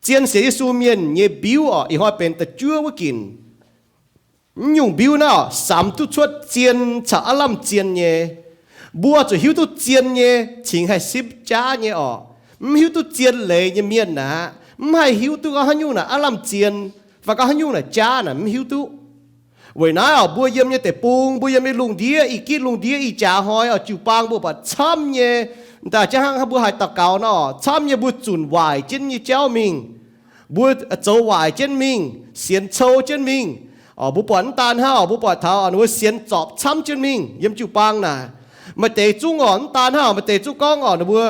Zien sienx Yesu mienh nyei mbiuv orqc, ih hnoi benx da'juov wuov ginc. Mv nyungc mbiuv naaiv orqc, samx duqv cuotv zien caux aav lamh zien nyei. Mbuo zuqc hiuv duqv zien nyei cingx haih simv jaav nyei orqc. Mv hiuv duqv zien leiz nyei mienh aqv, mv haih hiuv duqv gorngv haaix nyungc naaic aav lamh zien, fai gorngv haaix nyungc naaic jaav naaic mv hiuv duqv. Weic naaiv orqc, mbuo yiem nyei deic-bung, mbuo yiem nyei lungh ndiev, ih gitv lungh ndiev ih jaax hnoi orqc, jiu-baang mbuo buatc camv nyei. Daaih jangv hnangv mbuo haih daux gaux nor, camv nyei mbuo zunc waaic jienv nyei jauv mingh. Mbuo zoux waaic jienv mingh, sienx cou jienv mingh. Mbuo buatc mv daan hnangv orqc, mbuo buatc taux ninh mbuo sienx zorpc camv jienv mingh yiem jiu-baang naaic. Maaih deix zungv orqc, mv daan hnangv orqc, maaih deix zungv gorngv orqc, ninh mbuo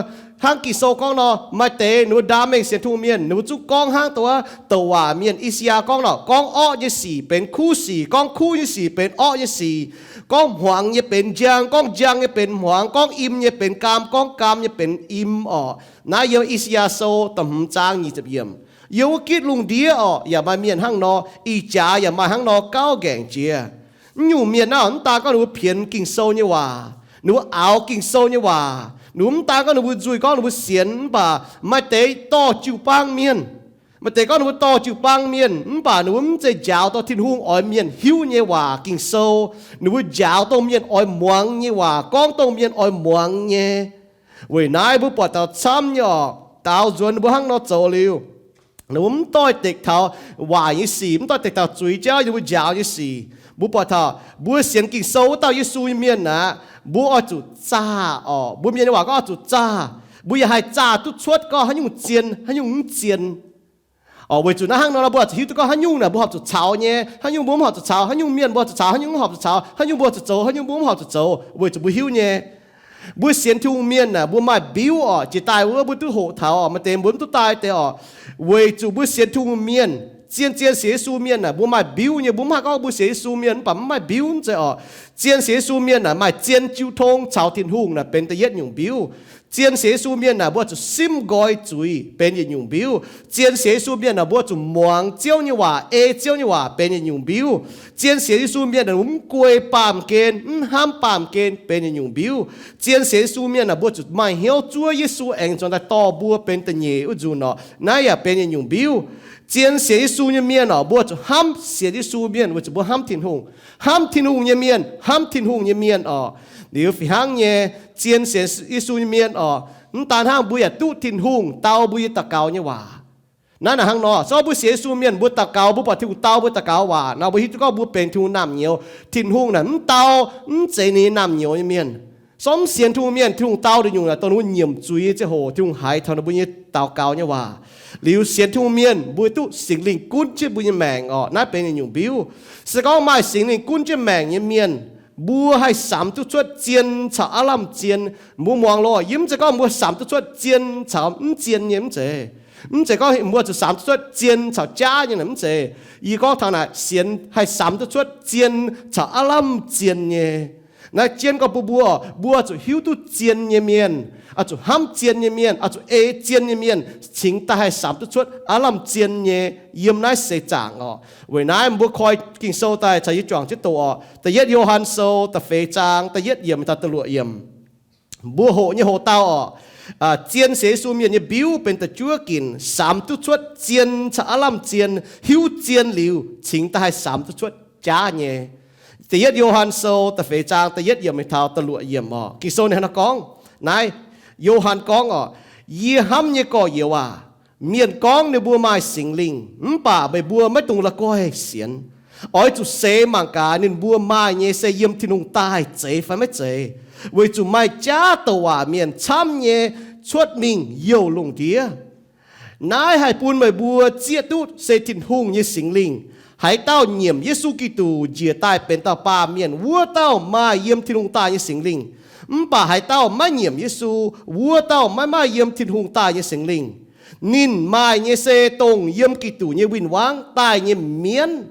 hnangv Ging-Sou gorngv nor, maaih deix ninh mbuo ndaam mengh sienx Tin-Hungh mienh, ninh mbuo zungv gorngv hnangv dongh douc waac mienh I^saa^yaa gorngv nor, gorngv orqv nyei sic benx kuv sic, gorngv kuv nyei sic benx orqv nyei sic, gorngv hmuangx nyei benx njang, gorngv njang nyei benx hmuangx, gorngv im nyei benx gaam, gorngv gaam nyei benx im orqc. Naaiv yiem I^saa^yaa Sou da'hmz zaang nyic ziepc yiemc. Yiem wuov gitv lungh ndiev orqc, yaac maaih mienh hnangv nor, ih jaax yaac maaih hnangv nor gauh ngaengc jiex. Mv nyungc mienh naaiv orqc, mv daan gorngv ninh mbuo pienx Ging-Sou nyei waac, ninh mbuo aaux Ging-Sou nyei waac, ninh mbuo mv daan gorngv ninh mbuo nzuih gorngv ninh mbuo sienx, mv baac maaih deix dorh jiu-baang mienh. Maaih deix gorngv ninh mbuo dorh jiu-baang mienh, mv baac ninh mbuo mv zeiz njaaux dorh Tin-Hungh oix mienh hiuv nyei waac Ging-Sou. Ninh mbuo njaaux dongh mienh oix muangx nyei waac, gorngv dongh mienh oix muangx nyei. Weic naaiv mbuo buatc taux camv nyei orqc, daaux nzuonx ninh mbuo hnangv nor zoux liuz, ninh mbuo mv doix-dekc taux waaic nyei sic, mv doix-dekc taux zuiz jauv, ninh mbuo njaaux nyei sic. Mbuo buatc taux mbuo sienx Ging-Sou wuov dauh Yesu nyei mienh aqv, mbuo oix zuqc zaah orqc. Mbuo mienh nyei waac gorngv oix zuqc zaah. Mbuo yaac haih zaah duqv cuotv gorngv haaix nyungc zien, haaix nyungc mv zien. Orqc, weic zuqc naaiv hnangv nor, mbuo oix zuqc hiuv duqv gorngv haaix nyungc naaic mbuo horpc zuqc caux nyei, haaix nyungc mbuo mv horpc zuqc caux, haaix nyungc mienh mbuo horpc zuqc caux, haaix nyungc mv horpc zuqc caux, haaix nyungc mbuo mv horpc zuqc zoux, weic zuqc mbuo hiuv nyei. Mbuo sienx Tin-Hungh mienh naaic, mbuo maaih mbiuv orqc, jiex daaih wuov mbuo duqv hoqc taux orqc, maaih deix mbuo mv duqv daaih deix orqc. Weic zuqc mbuo sienx Tin-Hungh mienh, zien, zien sienx Yesu mienh naaic, mbuo maaih mbiuv nyei. Mbuo mv haih gorngv mbuo sienx Yesu mienh mv baac mv maaih mbiuv, mv zeiz orqc. Zien sienx Yesu mienh naaic maaih zien jiu tong caux Tin-Hungh naaic benx da'yietv nyungc mbiuv. Zien sienx Yesu mienh naaic mbuo zuqc simv nqoi zuiz benx yietc nyungc mbiuv. Zien sienx Yesu mienh naaic mbuo zuqc muangx Ziouv nyei waac, ei Ziouv nyei waac benx yietc nyungc mbiuv. Zien sienx Yesu mienh naaic mv guei baamh gen, mv hnamv baamh gen benx yietc nyungc mbiuv. Zien sienx Yesu mienh naaic mbuo zuqc maaih hnyouv zuov Yesu aengx nzuonx daaih dorh mbuo benx da'nyeic wuov nzunc orqc, naaiv yaac benx yietc nyungc mbiuv. Zien sienx Yesu nyei mienh orqc, mbuo zuqc hnamv sienx Yesu mienh weic zuqc mbuo hnamv Tin-Hungh. Hnamv Tin-Hungh nyei mienh hnamv Tin-Hungh nyei mienh orqc. Liuz fih hnangv nyei, zien sienx Yesu nyei mienh orqc, mv daan hnangv mbuo yaac duqv Tin-Hungh dau mbuo nyei daux gaux nyei waac. Naaiv naaic hnangv nor, se gorngv mbuo sienx Yesu mienh mbuo daux gaux, mbuo buatc Tin-Hungh dau mbuo daux gaux waac nor, mbuo hiuv duqv gorngv mbuo benx Tin-Hungh naamh nyouz. Tin-Hungh naaic mv dau, mv zeiz ninh nyei naamh nyouz nyei mienh. Se gorngv mv sienx Tin-Hungh mienh, Tin-Hungh dau ninh nyungc naaic dongh ninh mbuo nyiemc zuiz nyei ziangh hoc Tin-Hungh haiz taux ninh mbuo nyei daux gaux nyei waac. Liuz sienx Tin-Hungh mienh mbuo duqv Singx Lingh gunv jienv mbuo nyei maengc orqc, naaiv benx yietc nyungc mbiuv. Se gorngv maaih Singx Lingh gunv jienv maengc nyei mienh, mbuo haih samx duqv cuotv zien caux aav lamh zien. Mbuo muangx loh, yie mv zeiz gorngv mbuo samx duqv cuotv zien caux mv zien nyei, mv zeiz. Mv zeiz gorngv mbuo zuqc samx duqv cuotv zien caux jaav nyei naaic, mv zeiz. Yie gorngv taux naaic sienx haih samx duqv cuotv zien caux aav lamh zien nyei. Naaiv jienv gorngv bun mbuo, mbuo zuqc hiuv duqv zien nyei mienh, oix zuqc hnamv zien nyei mienh, oix zuqc ei zien nyei mienh, cingx daaih haih samx duqv cuotv aav lamh zien nyei yiem naaiv seix zaangc orqc. Weic naaiv mbuo koi Ging-Sou daaih caux yie juangc jienv doqc orqc. Da'yietv Yo^han Sou da'feix zaang da'yietv yiemc taux da'luoqc yiemc. Mbuo hoqc nyei hoqc dauh orqc, zien sienx Yesu mienh nyei mbiuv benx da'juov ginc, samx duqv cuotv zien caux aav lamh zien, hiuv zien liuz, cingx daaih haih samx duqv cuotv jaav nyei. Da'yietv Yo^han Sou da'feix zaang da'yietv yiemc taux da'luoqc yiemc orqc. Ging-Sou ninh hnangv naaiv gorngv, naaiv, Yo^han gorngv orqc, Yie hnamv nyei gorx-youz aac, mienh gorngv ninh mbuo maaih Singx Lingh, mv baac meih mbuo maiv dungx la'guaih sienx. Oix zuqc seix mangc gaax ninh mbuo maaih nyei se yiem Tin-Hungh daaih zeiz fai maiv zeiz, weic zuqc maaih jaav douc waac mienh camv nyei cuotv mingh youh lungh ndiev. Naaiv haih bun meih mbuo zieqv duqv se Tin-Hungh nyei Singx Lingh. Haaix dauh nyiemc Yesu Giduc njiec daaih benx dauh baamh mienh, wuov dauh maaih yiem Tin-Hungh daaih nyei Singx Lingh. Mv baac haaix dauh maiv nyiemc Yesu, wuov dauh maiv maaih yiem Tin-Hungh daaih nyei Singx Lingh. Ninh maaih nyei se dongh yiem Giduc nyei win-wangv daaih nyei mienv.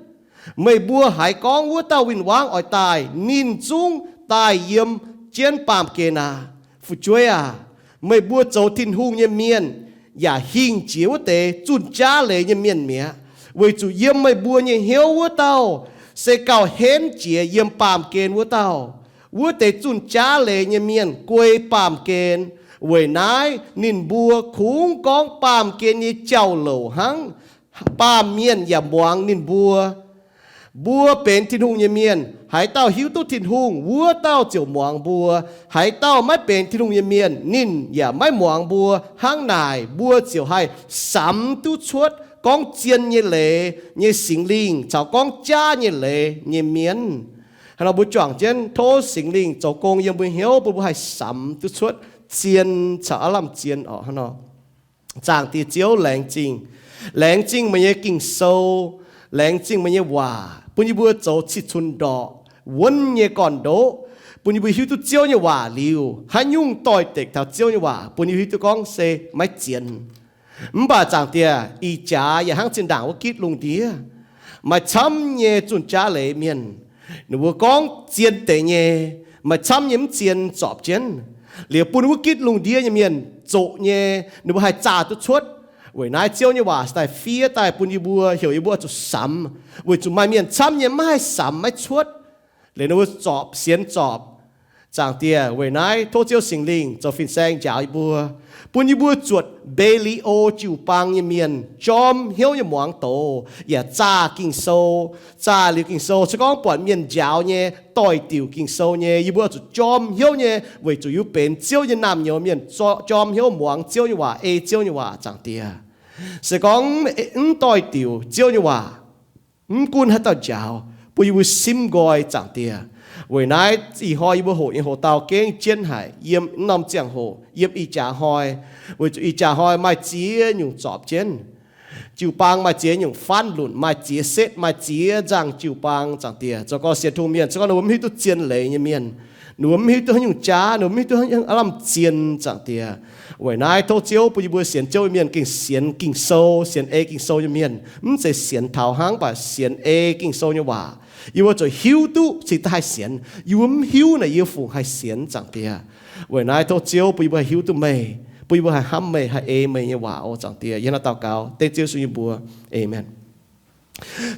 Meih mbuo haiz gorngv wuov dauh win-wangv oix daaih, ninh zungv daaih yiem jienv baamh gen aqv. Fu'jueiv aac, meih mbuo zoux Tin-Hungh nyei mienh yaac hingh jiex wuov deix zunh jaav leiz nyei mienh mi'aqv, weic zuqc yiem meih mbuo nyei hnyouv wuov dauh se gauh henv jiex yiem baamh gen wuov dauh. Wuov deix zunh jaav leiz nyei mienh guei baamh gen, Weic naaiv ninh mbuo kungx gorngv baamh gen nyei jauv-louc hnangv. Baamh mienh yaac muangx ninh mbuo. Mbuo benx Tin-Hungh nyei mienh, haaix dauh hiuv duqv Tin-Hungh, wuov dauh ziouc muangx mbuo. Haaix dauh maiv benx Tin-Hungh nyei mienh, ninh yaac maiv muangx mbuo. Hnangv naaic mbuo ziouc haih samx duqv cuotv gorngv zien nyei leiz nyei Singx Lingh caux gorngv jaav nyei leiz nyei mienh. Hnangv nor mbuo juangc jienv tov Singx Lingh zoux gong yiem mbuo hnyouv bun mbuo haih samx duqv cuotv zien caux aav lamh zien orqc. Hnangv nor, Zaangc Diex Ziouv, laengz zingh. Laengz zingh meih nyei Ging-Sou, laengz zingh meih nyei waac bun yie mbuo zoux cih cunx ndorqc, wuonv nyei gorn-ndoqv, bun yie mbuo hiuv duqv Ziouv nyei waac liuz, haaix nyungc doix-dekc taux Ziouv nyei waac bun yie hiuv duqv gorngv se maiv zienx. Mv baac Zaangc Diex, ih jaax yaac hnangv zinh ndaangc wuov gitv lungh ndiev, maaih camv nyei zunh jaav leiz mienh, ninh mbuo gorngv zien deix nyei, maaih camv nyei mv zien zorpc jienv. Liuz bun wuov gitv lungh ndiev nyei mienh zoqc nyei, ninh mbuo haih zaah duqv cuotv. Weic naaiv Ziouv nyei waac se daaih fiev daaih bun yie mbuo, heuc yie mbuo oix zuqc samx, weic zuqc maaih mienh camv nyei maiv haih samx maiv cuotv. Liuz ninh mbuo zorpc sienx zorpc. Zaangc Diex, weic naaiv tov Ziouv Singx Lingh zoux fin-saeng njaaux yie mbuo, bun yie mbuo zuotc Mbe^li^o jiu-baang nyei mienh jorm hnyouv nyei muangx doz yaac zaah Ging-Sou. Zaah liuz Ging-Sou se gorngv buatc mienh njaaux nyei, doix-diuc Ging-Sou nyei, yie mbuo oix zuqc jorm hnyouv nyei, weic zuqc yie mbuo benx Ziouv nyei naamh nyouz mienh, jorm hnyouv muangx Ziouv nyei waac, ei Ziouv nyei waac, Zaangc Diex. Se gorngv mv doix-diuc Ziouv nyei waac, mv gunv haaix dauh njaaux, bun yie mbuo simv nqoi, Zaangc Diex. Weic naaiv ih hnoi yie mbuo hoqc nyei hoc-dauh gengh jienv haic yiem mv norm ziangh hoc, yiem ih jaax hnoi, weic zuqc ih jaax hnoi maaih ziex nyungc zorpc jienv. Jiu-baang maaih ziex nyungc faanv lunc, maaih ziex setv, maaih ziex nzangc jiu-baang, Zaangc Diex. Zoux gorngv sienx Tin-Hungh mienh se gorngv ninh mbuo mv hiuv duqv zien leiz nyei mienh, ninh mbuo mv hiuv duqv haaix nyungc jaav, ninh mbuo mv hiuv duqv haaix nyungc aav lamh zien, Zaangc Diex. Weic naaiv tov Ziouv bun yie mbuo sienx Ziouv nyei mienh gengh sienx Ging-Sou, sienx ei Ging-Sou nyei mienh, mv zeiz sienx taux hnangv, mv baac sienx ei Ging-Sou nyei waac. Yie mbuo zuqc hiuv duqv cingx daaih haih sienx. Yie mbuo mv hiuv naaic yie fungc haih sienx, Zaangc Diex. Weic naaiv tov Ziouv bun yie mbuo haih hiuv duqv meih, bun yie mbuo haih hnamv meih, haih ei meih nyei waac oc, Zaangc Diex. Yie hnangv naaiv daux gaux dengv Ziouv Yesu nyei mbuox. Aamen.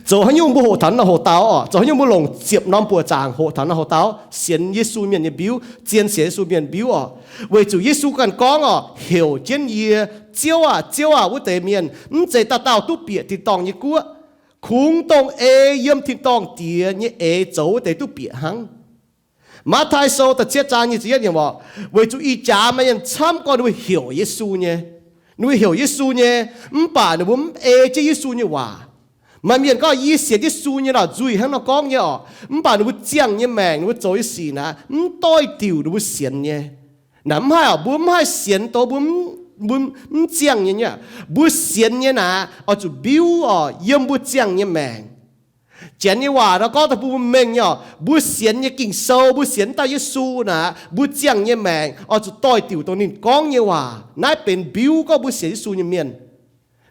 Zoux haaix nyungc mbuo hoqc taux naaiv hoc-dauh oc? Zoux haaix nyungc mbuo longc ziepc norm buoqc zaangc hoqc taux naaiv hoc-dauh sienx Yesu mienh nyei mbiuv, zien sienx Yesu mienh mbiuv oc? Weic zuqc Yesu ganh gorngv oc, heuc jienv yie, Ziouv aah! Ziouv aah! wuov deix mienh, mv zeiz dauh dauh duqv bieqc tin-dorngh nyei guoqv. Kungx dongh ei yiem tin-dorngh Diex nyei eix zoux wuov deix duqv bieqc hnangv. Matv^taai Sou da'cietv zaang nyic ziepc yietv yiemc oc, weic zuqc ih jaax maaih mienh camv gorngv ninh mbuo heuc Yesu nyei, ninh mbuo heuc Yesu nyei, mv baac ninh mbuo mv ei jienv Yesu nyei waac. Maaih mienh gorngv, Yie sienx Yesu nyei lorqc, nzuih hnangv nor gorngv nyei oc. Mv baac ninh mbuo ziangh nyei maengc, ninh mbuo zoux nyei sic naaic mv doix-diuc ninh mbuo sienx nyei. Naaic mv haih oc, mbuo mv haih sienx dongh mbuo, mbuo mv ziangh nyei nyei. Mbuo sienx nyei naaic oix zuqc mbiuv oc, yiem mbuo ziangh nyei maengc. Janx nyei waac nor gorngv daaih bun mbuo mengh nyei oc, mbuo sienx nyei Ging-Sou, mbuo sienx dauh Yesu naaic, mbuo ziangh nyei maengc oix zuqc doix-diuc dongh ninh gorngv nyei waac. Naaiv benx mbiuv gorngv mbuo sienx Yesu nyei mienh.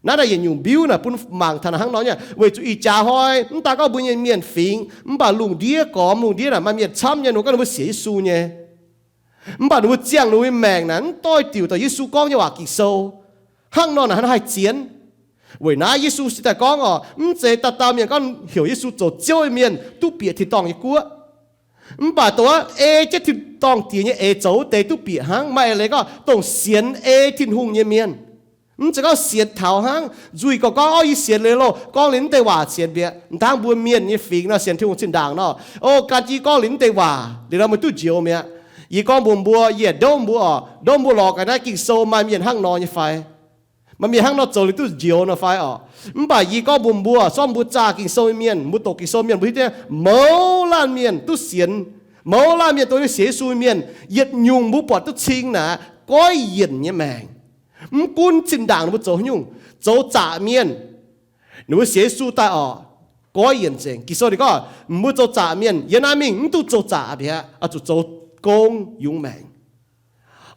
Naaiv naaic yietc nyungc mbiuv naaic bun mangc taux naaic hnangv nor nyei, weic zuqc ih jaax hnoi mv daan gorngv mbuo nyei mienh fingx, mv baac lungh ndiev gormx, lungh ndiev naaic maaih mienh camv nyei, ninh mbuo gorngv ninh mbuo sienx Yesu nyei. Mv baac ninh mbuo ziangh ninh mbuo nyei maengc naaic mv doix-diuc dongh Yesu gorngv nyei waac Ging-Sou. Hnangv nor naaic haih zienx. Weic naaiv Yesu se daaih gorngv oc, mv zeiz dauh dauh mienh gorngv heuc Yesu zoux Ziouv nyei mienh duqv bieqc tin-dorngh nyei guoqv. Mv baac dongh ei jienv tin-dorngh Diex nyei eix zoux wuov deix duqv bieqc hnangv. Maaih eix leiz gorngv dongh sienx ei Tin-Hungh nyei mienh. Mv zeiz gorngv sienx taux hnangv. Nzuih gorx gorngv, Orv, yie sienx liuz loh, gorngv liuz mv deix waac sienx mi'aqv. Mv daan mbuo mienh nyei fingx nor sienx Tin-Hungh zinh ndaangc nor, o, gan jienv gorngv liuz mv deix waac liuz nor meih duqv njoux mi'aqv. Yie gorngv mbuox mbuo, yie yaac ndouv mbuo oc, ndouv mbuo lorz gaax naaiv Ging-Sou maaih mienh hnangv nor nyei fai, maaih mienh hnangv nor zoux liuz duqv njoux nor fai oc. Mv baac yie gorngv mbuox mbuo, zorqv mbuo zaah Ging-Sou nyei mienh, mbuo doqc Ging-Sou mienh, mbuo hiuv duqv mouz laanh mienh duqv sienx, mouz laanh mienh dongh sienx Yesu nyei mienh, yietc nyungc mbuo buatc duqv cing naaic goiv yienc nyei maengc. Mv gunv zinh ndaangc ninh mbuo zoux haaix nyungc, zoux zaqc mienh, ninh mbuo sienx Yesu daaih oc, goiv yienc nzengc. Ging-Sou ninh gorngv mbuo zoux zaqc mienh yiem naaiv mingh mv duqv zoux zaqc mi'aqv, oix zuqc zoux gong yungz maengc.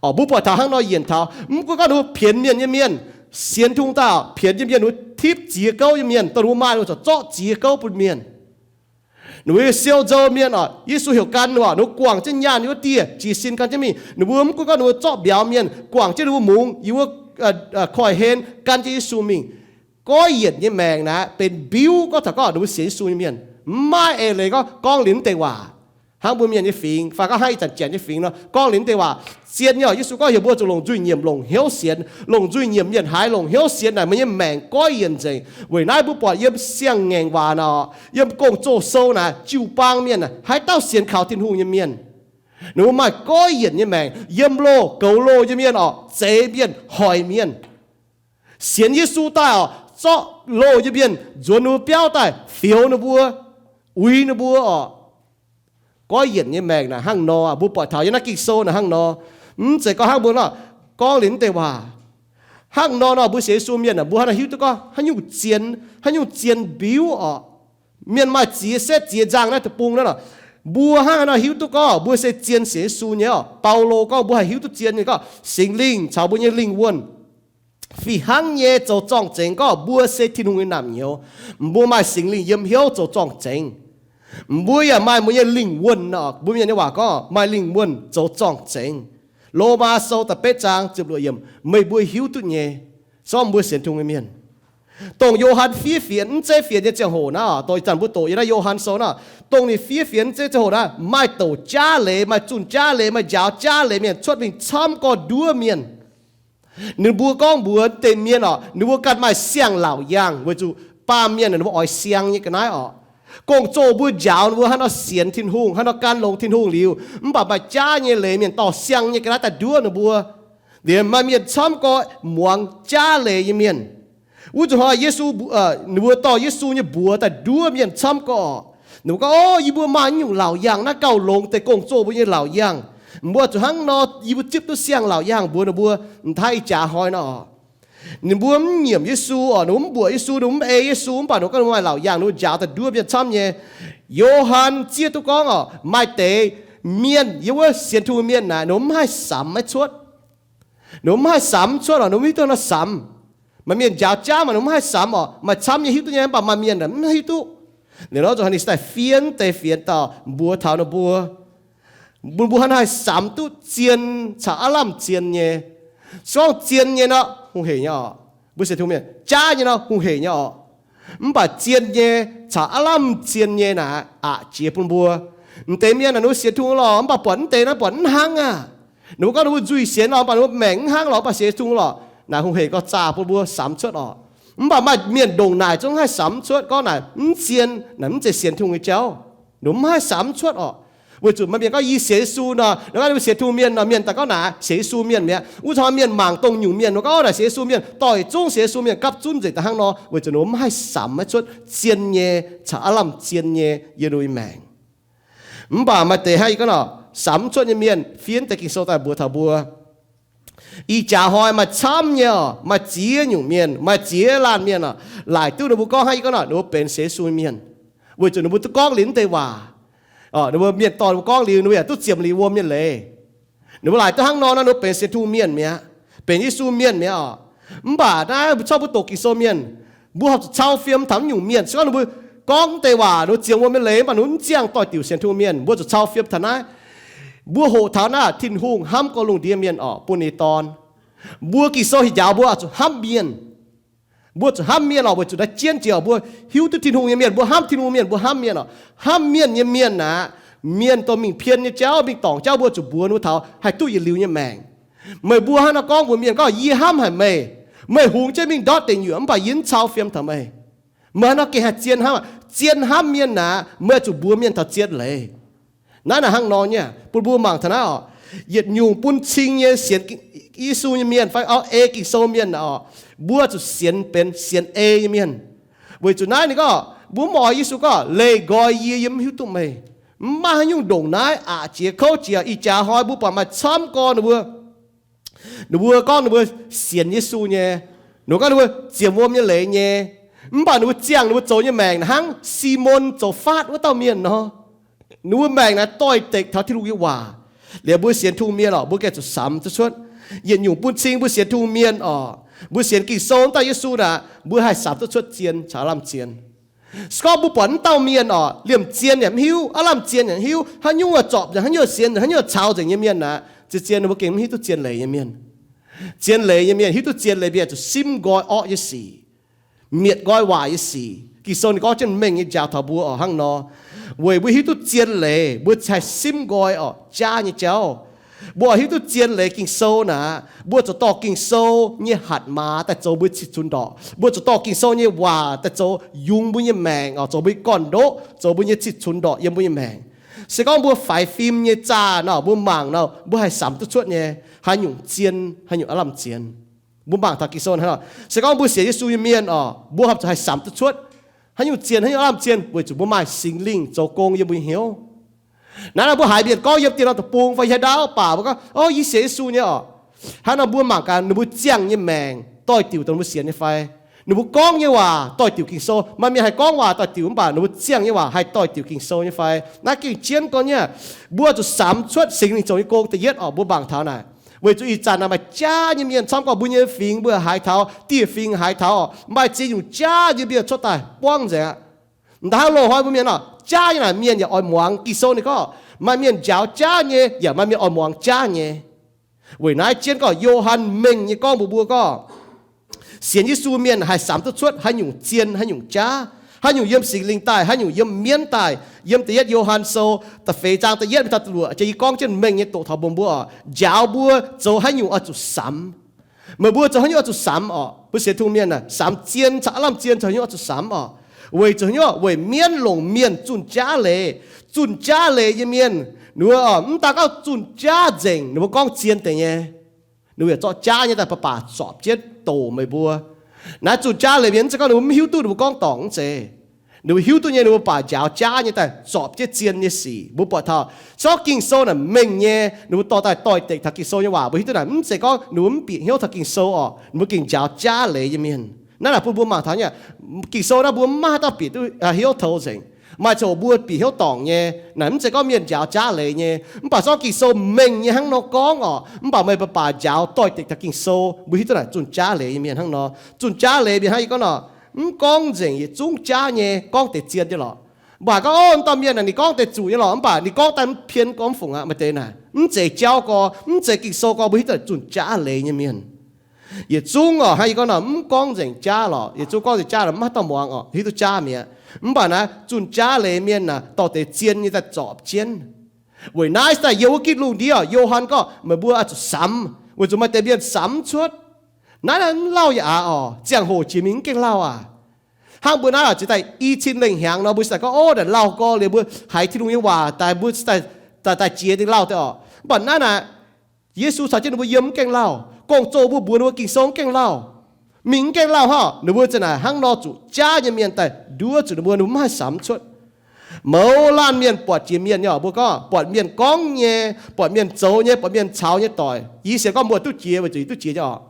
Oc, mbuo buatc taux hnangv nor yienc taux, mv gunv gorngv ninh mbuo pienx mienh nyei mienh, sienx Tin-Hungh daaih oc, pienx nyei mienh, ninh mbuo tipv ziex gouv nyei mienh, dongh ninh mbuo maaih ninh mbuo corc zorqv ziex gouv bun mienh. Ninh mbuo siou nzou mienh oc, Yesu heuc gan ninh mbuo, ninh mbuo guangc jienv nyaanh yiem wuov dieh, jiez sin gan jienv mingh. Ninh mbuo mv gunv gorngv ninh mbuo zorqv mbiauz mienh, guangc jienv ninh mbuo mungz yiem wuov, aa, aa, koiv-hlen gan jienv Yesu mingh. Goiv yienc nyei maengc naaic benx mbiuv gorngv taux gorngv ninh mbuo sienx Yesu nyei mienh. Mv maaih eix leiz gorngv gorngv liuz mv deix waac. Hnangv mbuo mienh nyei fingx, fai gorngv hnangv ih zanc janx nyei fingx nor, gorngv liuz naaiv deix waac zien nyei orqc. Yesu gorngv heuc mbuo zuqc longc nzuih nyiemc longc hnyouv sienx. Longc nzuih nyiemc mienh haaix longc hnyouv sienx naaic, meih nyei maengc goiv yienc nzengc. Weic naaiv mbuo buatc yiem Siang-Ngaengc Waac naaic, yiem Gong-Zoh sou naaic, jiu-baang mienh naaic, haaix dauh sienx kaux Tin-Hungh nyei mienh, ninh mbuo maaih goiv yienc nyei maengc. Yiem loh goux loh nyei mienh orqc, zeix mienh, hoic mienh. Sienx Yesu daaih orqc, zorqv loh nyei mienh nzuonx ninh mbuo biauv daaih, fioux ninh mbuo, uix ninh mbuo orqc. Goiv yienc nyei maengc naaic hnangv nor, mbuo buatc taux yiem naaiv Ging-Sou naaic hnangv nor. Mv zeiz gorngv hnangv mbuo nor, gorngv liuz naaiv deix waac, hnangv nor nor mbuo sienx Yesu mienh naaic, mbuo hnangv nor hiuv duqv gorngv haaix nyungc zien, haaix nyungc zien mbiuv orqc. Mienh maaih ziex setv ziex nzangh naaiv deic-bung naaiv nor, mbuo hnangv haaix nor hiuv duqv gorngv mbuo se zien sienx Yesu nyei orqc? Baulo gorngv mbuo haih hiuv duqv zien nyei gorngv Singx Lingh caux mbuo nyei lingh wuonh fih hnangv nyei zoux zorng-zengx gorngv mbuo se Tin-Hungh nyei naamh nyouz. Mbuo maaih Singx Lingh yiem hnyouv zoux zorng-zengx. Mbuo yaac maaih mbuo nyei lingh wuonh orqc. Mbuo mienh nyei waac gorngv maaih lingh wuonh zoux zorng-zengx. Lomaa Sou da'betv zaang ziepc luoqc yiemc, meih mbuo hiuv duqv nyei, se gorngv mbuo sienx Tin-Hungh nyei mienh. Dongh Yo^han fiev fienx mv zeiv fienx nyei ziangh hoc naaiv, dongh ih zanc mbuo doqc yiem naaiv Yo^han Sou naaiv, dongh ninh fiev fienx mv zeiv ziangh hoc naaiv, maaih douc jaav leiz, maaih zunh jaav leiz, maaih njaaux jaav leiz mienh cuotv mingh camv gorx-nduov mienh. Ninh mbuo gorngv mbuox deix mienh orqc, ninh mbuo ganh maaih siang-laauc yaangh weic zuqc baamh mienh ninh mbuo oix siang nyei ga'naaiv orqc. Gong-zoh mbuo njaaux ninh mbuo hnangv nor sienx Tin-Hungh, hnangv nor gan longx Tin-Hungh liuz, mv baac maaih jaav nyei leiz mienh dorh siang nyei ga'naaiv daaih nduov ninh mbuo. Liemh maaih mienh camv gorx muangx jaav leiz nyei mienh. Wuov zuqc hnoi Yesu, ninh mbuo dorh Yesu nyei mbuox daaih nduov mienh camv gorx. Ninh mbuo gorngv, O, yie mbuo maaih nyungc laauc yaangh naaiv gauh longx deix gong-zoh mbuo nyei laauc yaangh. Mbuo zuqc hnangv nor yie mbuo zipv duqv siang-laauc yaangh mbuox ninh mbuo, m'daaih ih jaax hnoi nor. Ninh mbuo mv nyiemc Yesu orqc, ninh mbuo mv mbuoqc Yesu, ninh mbuo mv ei Yesu, mv baac ninh mbuo gorngv ninh mbuo maaih laauc yaangh, ninh mbuo njaaux daaih nduov mienh camv nyei. Yo^han zieqv duqv gorngv orqc, maaih deix mienh yiem wuov sienx Tin-Hungh mienh naaic, ninh mbuo mv haih samx maiv cuotv. Ninh mbuo mv haih samx cuotv orqc, ninh mbuo mv hiuv duqv nor samx. Maaih mienh njaaux jaav maaih ninh mbuo mv haih samx orqc, maaih camv nyei hiuv duqv nyei, mv baac maaih mienh mv hiuv duqv. Liuz nor zuqc hnangv ninh daaih fiev deix fienx dauh mbuox taux ninh mbuo, mbuo, mbuo hnangv haih samx duqv zien caux aav lamh zien nyei. Se gorngv zien nyei nor hungh heic nyei orqc, mbuo sienx Tin-Hungh mienh, jaav nyei nor hungh heic nyei orqc. Mv baac zien nyei caux aav lamh zien nyei naaic aqc jiex bun mbuo. M'deix mienh naaic ninh mbuo sienx Tin-Hungh lorqc, mv baac buatc mv deix naaiv buatc mv hnangv aqv. Ninh mbuo gorngv ninh mbuo nzuih sienx lorqc, mv baac ninh mbuo maengc mv hnangv lorqc, mv baac sienx Tin-Hungh lorqc, naaic hungh heic gorx zaah bun mbuo samx cuotv orqc. Mv baac maaih mienh ndongc naaic zungv haih samx cuotv gorngv naaic mv zien, naaic mv zeiz sienx Tin-Hungh nyei jauv. Ninh mbuo mv haih samx cuotv orqc. Weic zuqc maaih mienh gorngv, Yie sienx Yesu nor, ninh gorngv ninh mbuo sienx Tin-Hungh mienh nor, mienh daaih gorngv naaic sienx Yesu mienh mi'aqv. Wuov zanc mienh mangc dongh nyungc mienh nor gorngv naaic sienx Yesu mienh, doix zungv sienx Yesu mienh gapv zunv nzengc daaih hnangv nor, weic zuqc ninh mbuo mv haih samx maiv cuotv zien nyei caux aav lamh zien nyei yiem ninh mbuo nyei maengc. Mv baac maaih deix hnangv yie gorngv nor, samx mv cuotv nyei mienh, fiev deix Ging-Sou daaih mbuox taux mbuo, ih jaax hnoi maaih camv nyei orqc, maaih ziex nyungc mienh, maaih ziex laanh mienh orqc, laaic duqv ninh mbuo gorngv hnangv yie gorngv nor, ninh mbuo benx sienx Yesu nyei mienh, weic zuqc ninh mbuo duqv gorngv liuz mv deix waac. Ninh mbuo mienh dorh ninh mbuo gorngv liuz, ninh mbuo yaac duqv ziepc liuz wuom nyei leiz. Ninh mbuo laaic duqv hnangv nor nor, ninh mbuo benx sienx Tin-Hungh mienh mi'aqv, benx Yesu mienh mi'aqv orqc. Mv baac naaiv mbuo corc mbuo doqc Ging-Sou mienh, mbuo horpc zuqc cau fiem taux naaiv nyungc mienh. Se gorngv ninh mbuo gorngv mv deix waac, ninh mbuo ziepc wuom nyei leiz, mv baac ninh mbuo mv ziangh doix-diuc sienx Tin-Hungh mienh, mbuo zuqc cau fiem taux naaiv. Mbuo hoqc taux naaiv Tin-Hungh hnamv gorx lungh ndiev mienh orqc, bun ninh nyei Dorn. Mbuo Ging-Sou hinc njaaux mbuo oix zuqc hnamv mienh. Mbuo zuqc hnamv mienh orqc, weic zuqc naaiv jienv jiex orqc, mbuo hiuv duqv Tin-Hungh nyei mienh, mbuo hnamv Tin-Hungh mienh, mbuo hnamv mienh orqc. Hnamv mienh nyei mienh aeqv, mienh dorh mingh pien nyei jauv, mingh dorngc jauv, mbuo zuqc mbuox ninh mbuo taux haih duqv yietc liuz nyei maengc. Meih mbuo hnangv nor gorngv mbuox mienh gorngv, Yie hnamv haic meih. Meih hungx jienv mingh ndortv deic nyuoqc, mv baac yie mv cau fiem taux meih. Meih hnangv nor gengh haih zien hnamv aqv. Zien hnamv mienh aeqv, meih zuqc mbuox mienh taux zien leiz. Naaiv naaic hnangv nor nyei, bun mbuo mangc taux naaiv orqc. Yietc nyungc bun cing nyei sienx Yesu nyei mienh fai ei Ging-Sou mienh orqc, mbuo zuqc sienx benx sienx ei nyei mienh. Weic zuqc naaiv ninh gorngv, mbuo mv oix Yesu gorngv, Leih nqoi yie, yie mv hiuv duqv meih. Mv maaih haaix nyungc ndongc naaiv aqc jiex kouv jiex. Ih jaax hnoi mbuo buatc maaih camv gorx ninh mbuo, ninh mbuo gorngv ninh mbuo sienx Yesu nyei, ninh mbuo gorngv ninh mbuo ziepc wuom nyei leiz nyei, mv baac ninh mbuo ziangh ninh mbuo zoux nyei maengc hnangv Simon zoux faatv wuov dauh mienh nor. Ninh mbuo maengc naaic doix-dekc taux Tin-Hungh nyei waac. Liuz mbuo sienx Tin-Hungh mienh orqc, mbuo gengh zuqc samx duqv cuotv. Yietc nyungc bun cing mbuo sienx Tin-Hungh mienh orqc, mbuo sienx Ging-Sou daaih Yesu naaic, mbuo haih samx duqv cuotv zien caux aav lamh zien. Se gorngv mbuo buatc wuov dauh mienh orqc, liemh zien yaac mv hiuv, aav lamh zien yaac mv hiuv, haaix nyungc zorpc nzengc, haaix nyungc sienx nzengc, haaix nyungc caux nzengc nyei mienh naaic, zien zien ninh mbuo gengh mv hiuv duqv zien leiz nyei mienh. Zien leiz nyei mienh hiuv duqv zien leiz mienh zuqc simv nqoi orqv nyei sic. mietc nqoi waac nyei sic. Ging-Sou ninh gorngv jienv mengh nyei njaaux taux mbuo oc hnangv nor, weic mbuo hiuv duqv zien leiz mbuo haih simv nqoi orqc jaav nyei jauv. Mbuo oix hiuv duqv zien leiz Ging-Sou naaic, mbuo zuqc dorh Ging-Sou nyei hatc maaz daaih zoux mbuo nyei cih cunx ndorqc. Mbuo zuqc dorh Ging-Sou nyei waac daaih zoux yungz mbuo nyei maengc oc, zoux mbuo nyei gorn-ndoqv, zoux mbuo nyei cih cunx ndorqc yiem mbuo nyei maengc. Se gorngv mbuo faix fim nyei zaah nor, mbuo mangc nor, mbuo haih samx duqv cuotv nyei haaix nyungc zien, haaix nyungc aav lamh zien. Mbuo mangc taux Ging-Sou hnangv nor, se gorngv mbuo sienx Yesu nyei mienh oc, mbuo horpc zuqc haih samx duqv cuotv haaix nyungc zien, haaix nyungc aav lamh zien, weic zuqc mbuo maaih Singx Lingh zoux gong yiem mbuo nyei hnyouv. Naaiv nor mbuo haiz mienh gorngv yiem dieh norm deic-bung fai hieh ndaauv baac mbuo gorngv, O, yie sienx Yesu nyei oc. Hnangv nor mbuo mangc gaax ninh mbuo ziangh nyei maengc doix-diuc dongh ninh mbuo sienx nyei fai? Ninh mbuo gorngv nyei waac doix-diuc Ging-Sou. Maaih mienh haih gorngv waac doix-diuc mv baac ninh mbuo ziangh nyei waac haih doix-diuc Ging-Sou nyei fai? Naaiv gengh jienv gorngv nyei. Mbuo zuqc samx cuotv Singx Lingh zoux nyei gong da'yietv oc, mbuo mangc taux naaic. Weic zuqc ih zanc naaic maaih jaav nyei mienh camv gorngv mbuo nyei fingx mbuo haiz taux, dieh fingx haiz taux oc, maaih ziex nyungc jaav nyei mienh cuotv daaih buangv nzengc aqv. M'daaih hnangv loz-hnoi mbuo mienh oc, jaav nyei naaic mienh yaac oix muangx Ging-Sou ninh gorngv. Maaih mienh njaaux jaav nyei, yaac maaih mienh oix muangx jaav nyei. Weic naaiv jienv gorngv Yo^han mengh nyei gorngv mbuox mbuo gorngv, sienx Yesu mienh haih samx duqv cuotv haaix nyungc zien, haaix nyungc jaav, haaix nyungc yiem Singx Lingh daaih, haaix nyungc yiem mienv daaih. Yiem da'yietv Yo^han Sou da'feix zaang da'yietv mingh taux da'luoqc jiex yie gorngv jienv mengh nyei doqc taux mbuox mbuo oc, njaaux mbuo zoux haaix nyungc oix zuqc samx. Meih mbuo zoux haaix nyungc oix zuqc samx oc? Mbuo sienx Tin-Hungh mienh aah, samx zien caux aav lamh zien zoux haaix nyungc oix zuqc samx oc? Weic zuqc haaix nyungc? Weic mienv longc mienh zunh jaav leiz. Zunh jaav leiz nyei mienh, ninh mbuo oc, mv daan gorngv zunh jaav nzengc, ninh mbuo gorngv zien deix nyei. Ninh mbuo yaac zorqv jaav nyei daaih baac baac zorpc jienv doqc meih mbuo. Naaiv zunh jaav leiz mienh mv zeiz gorngv ninh mbuo mv hiuv duqv ninh mbuo gorngv dorngc, mv zeiz. Ninh mbuo hiuv duqv nyei, ninh mbuo baac njaaux jaav nyei daaih zorpc jienv zien nyei sic. Mbuo buatc taux zorqv Ging-Sou naaic mengh nyei, ninh mbuo dorh daaih doix-dekc taux Ging-Sou nyei waac. Mbuo hiuv duqv naaic mv zeiz gorngv ninh mbuo mv bieqc hnyouv taux Ging-Sou oc, ninh mbuo gengh njaaux jaav leiz nyei mienh. Naaiv naaic bun mbuo mangc taux nyei, Ging-Sou naaiv mbuo mv maaih haaix dauh bieqc duqv hnyouv toux nzengc. Maaih ziangh hoc mbuo bieqc hnyouv dorngc nyei. Naaic mv zeiz gorngv mienh njaaux jaav leiz nyei, mv baac zorqv Ging-Sou mengh nyei hnangv nor gorngv oc, mv baac meih baac baac njaaux doix-dekc taux Ging-Sou, mbuo hiuv duqv naaic zunh jaav leiz nyei mienh hnangv nor. Zunh jaav leiz mienh hnangv yie gorngv nor, mv gorngv nzengc yietc zungv jaav nyei, gorngv deix zien nyei lorqc. Mv baac gorngv, O, m'dauh mienh naaic ninh gorngv deix zuqc nyei lorqc, mv baac ninh gorngv daaih mv pien gorngv fungc aqv. Maaih deix naaic mv zeiz jauv gorx, mv zeiz Ging-Sou gorx, mbuo hiuv duqv zunh jaav leiz nyei mienh. Yietc zungv oc, hnangv yie gorngv nor, mv gorngv nzengc jaav lorqc, yietc zungv gorngv nzengc jaav lorqc, mv maaih dauh muangx oc, hiuv duqv jaav mi'aqv. Mv baac naaiv zunh jaav leiz mienh naaic dorh deix zien nyei daaih zorpc jienv. Weic naaiv daaih yiem wuov gitv lungh ndiev oc, Yo^han gorngv meih mbuo oix zuqc samx, weic zuqc maaih deix mienh samx mv cuotv. Naaiv naaiv mv lauh yaac aqc oc, ziangh hoc jiex mingh mv gaengh lauh aqc. Hnangv mbuo naaiv oc, ziex daaih i cin lengh hnyangx nor mbuo za'gengh gorngv, O, naaic lauh gorx liuz mbuo haiz Tin-Hungh nyei waac daaih mbuo daaih daaih jiex dingc lauh deix oc. Mv baac naaiv naaic Yesu caux jienv ninh mbuo yiem mv gaengh lauh, gong-zoh mbuo mbuox ninh mbuo Ging-Sou mv gaengh lauh, mingh mv gaengh lauh hnangv, ninh mbuo za'naaic hnangv nor zuqc jaav nyei mienh daaih nduov zuqc ninh mbuo, ninh mbuo mv haih samx cuotv. Mouz laanh mienh buatc jiex mienh nyei oc, mbuo gorngv buatc mienh gorngv nyei, buatc mienh zoux nyei, buatc mienh caux nyei doic. Yie sienx gorngv mbuo duqv jiex weic zuqc yie duqv jiex nyei oc.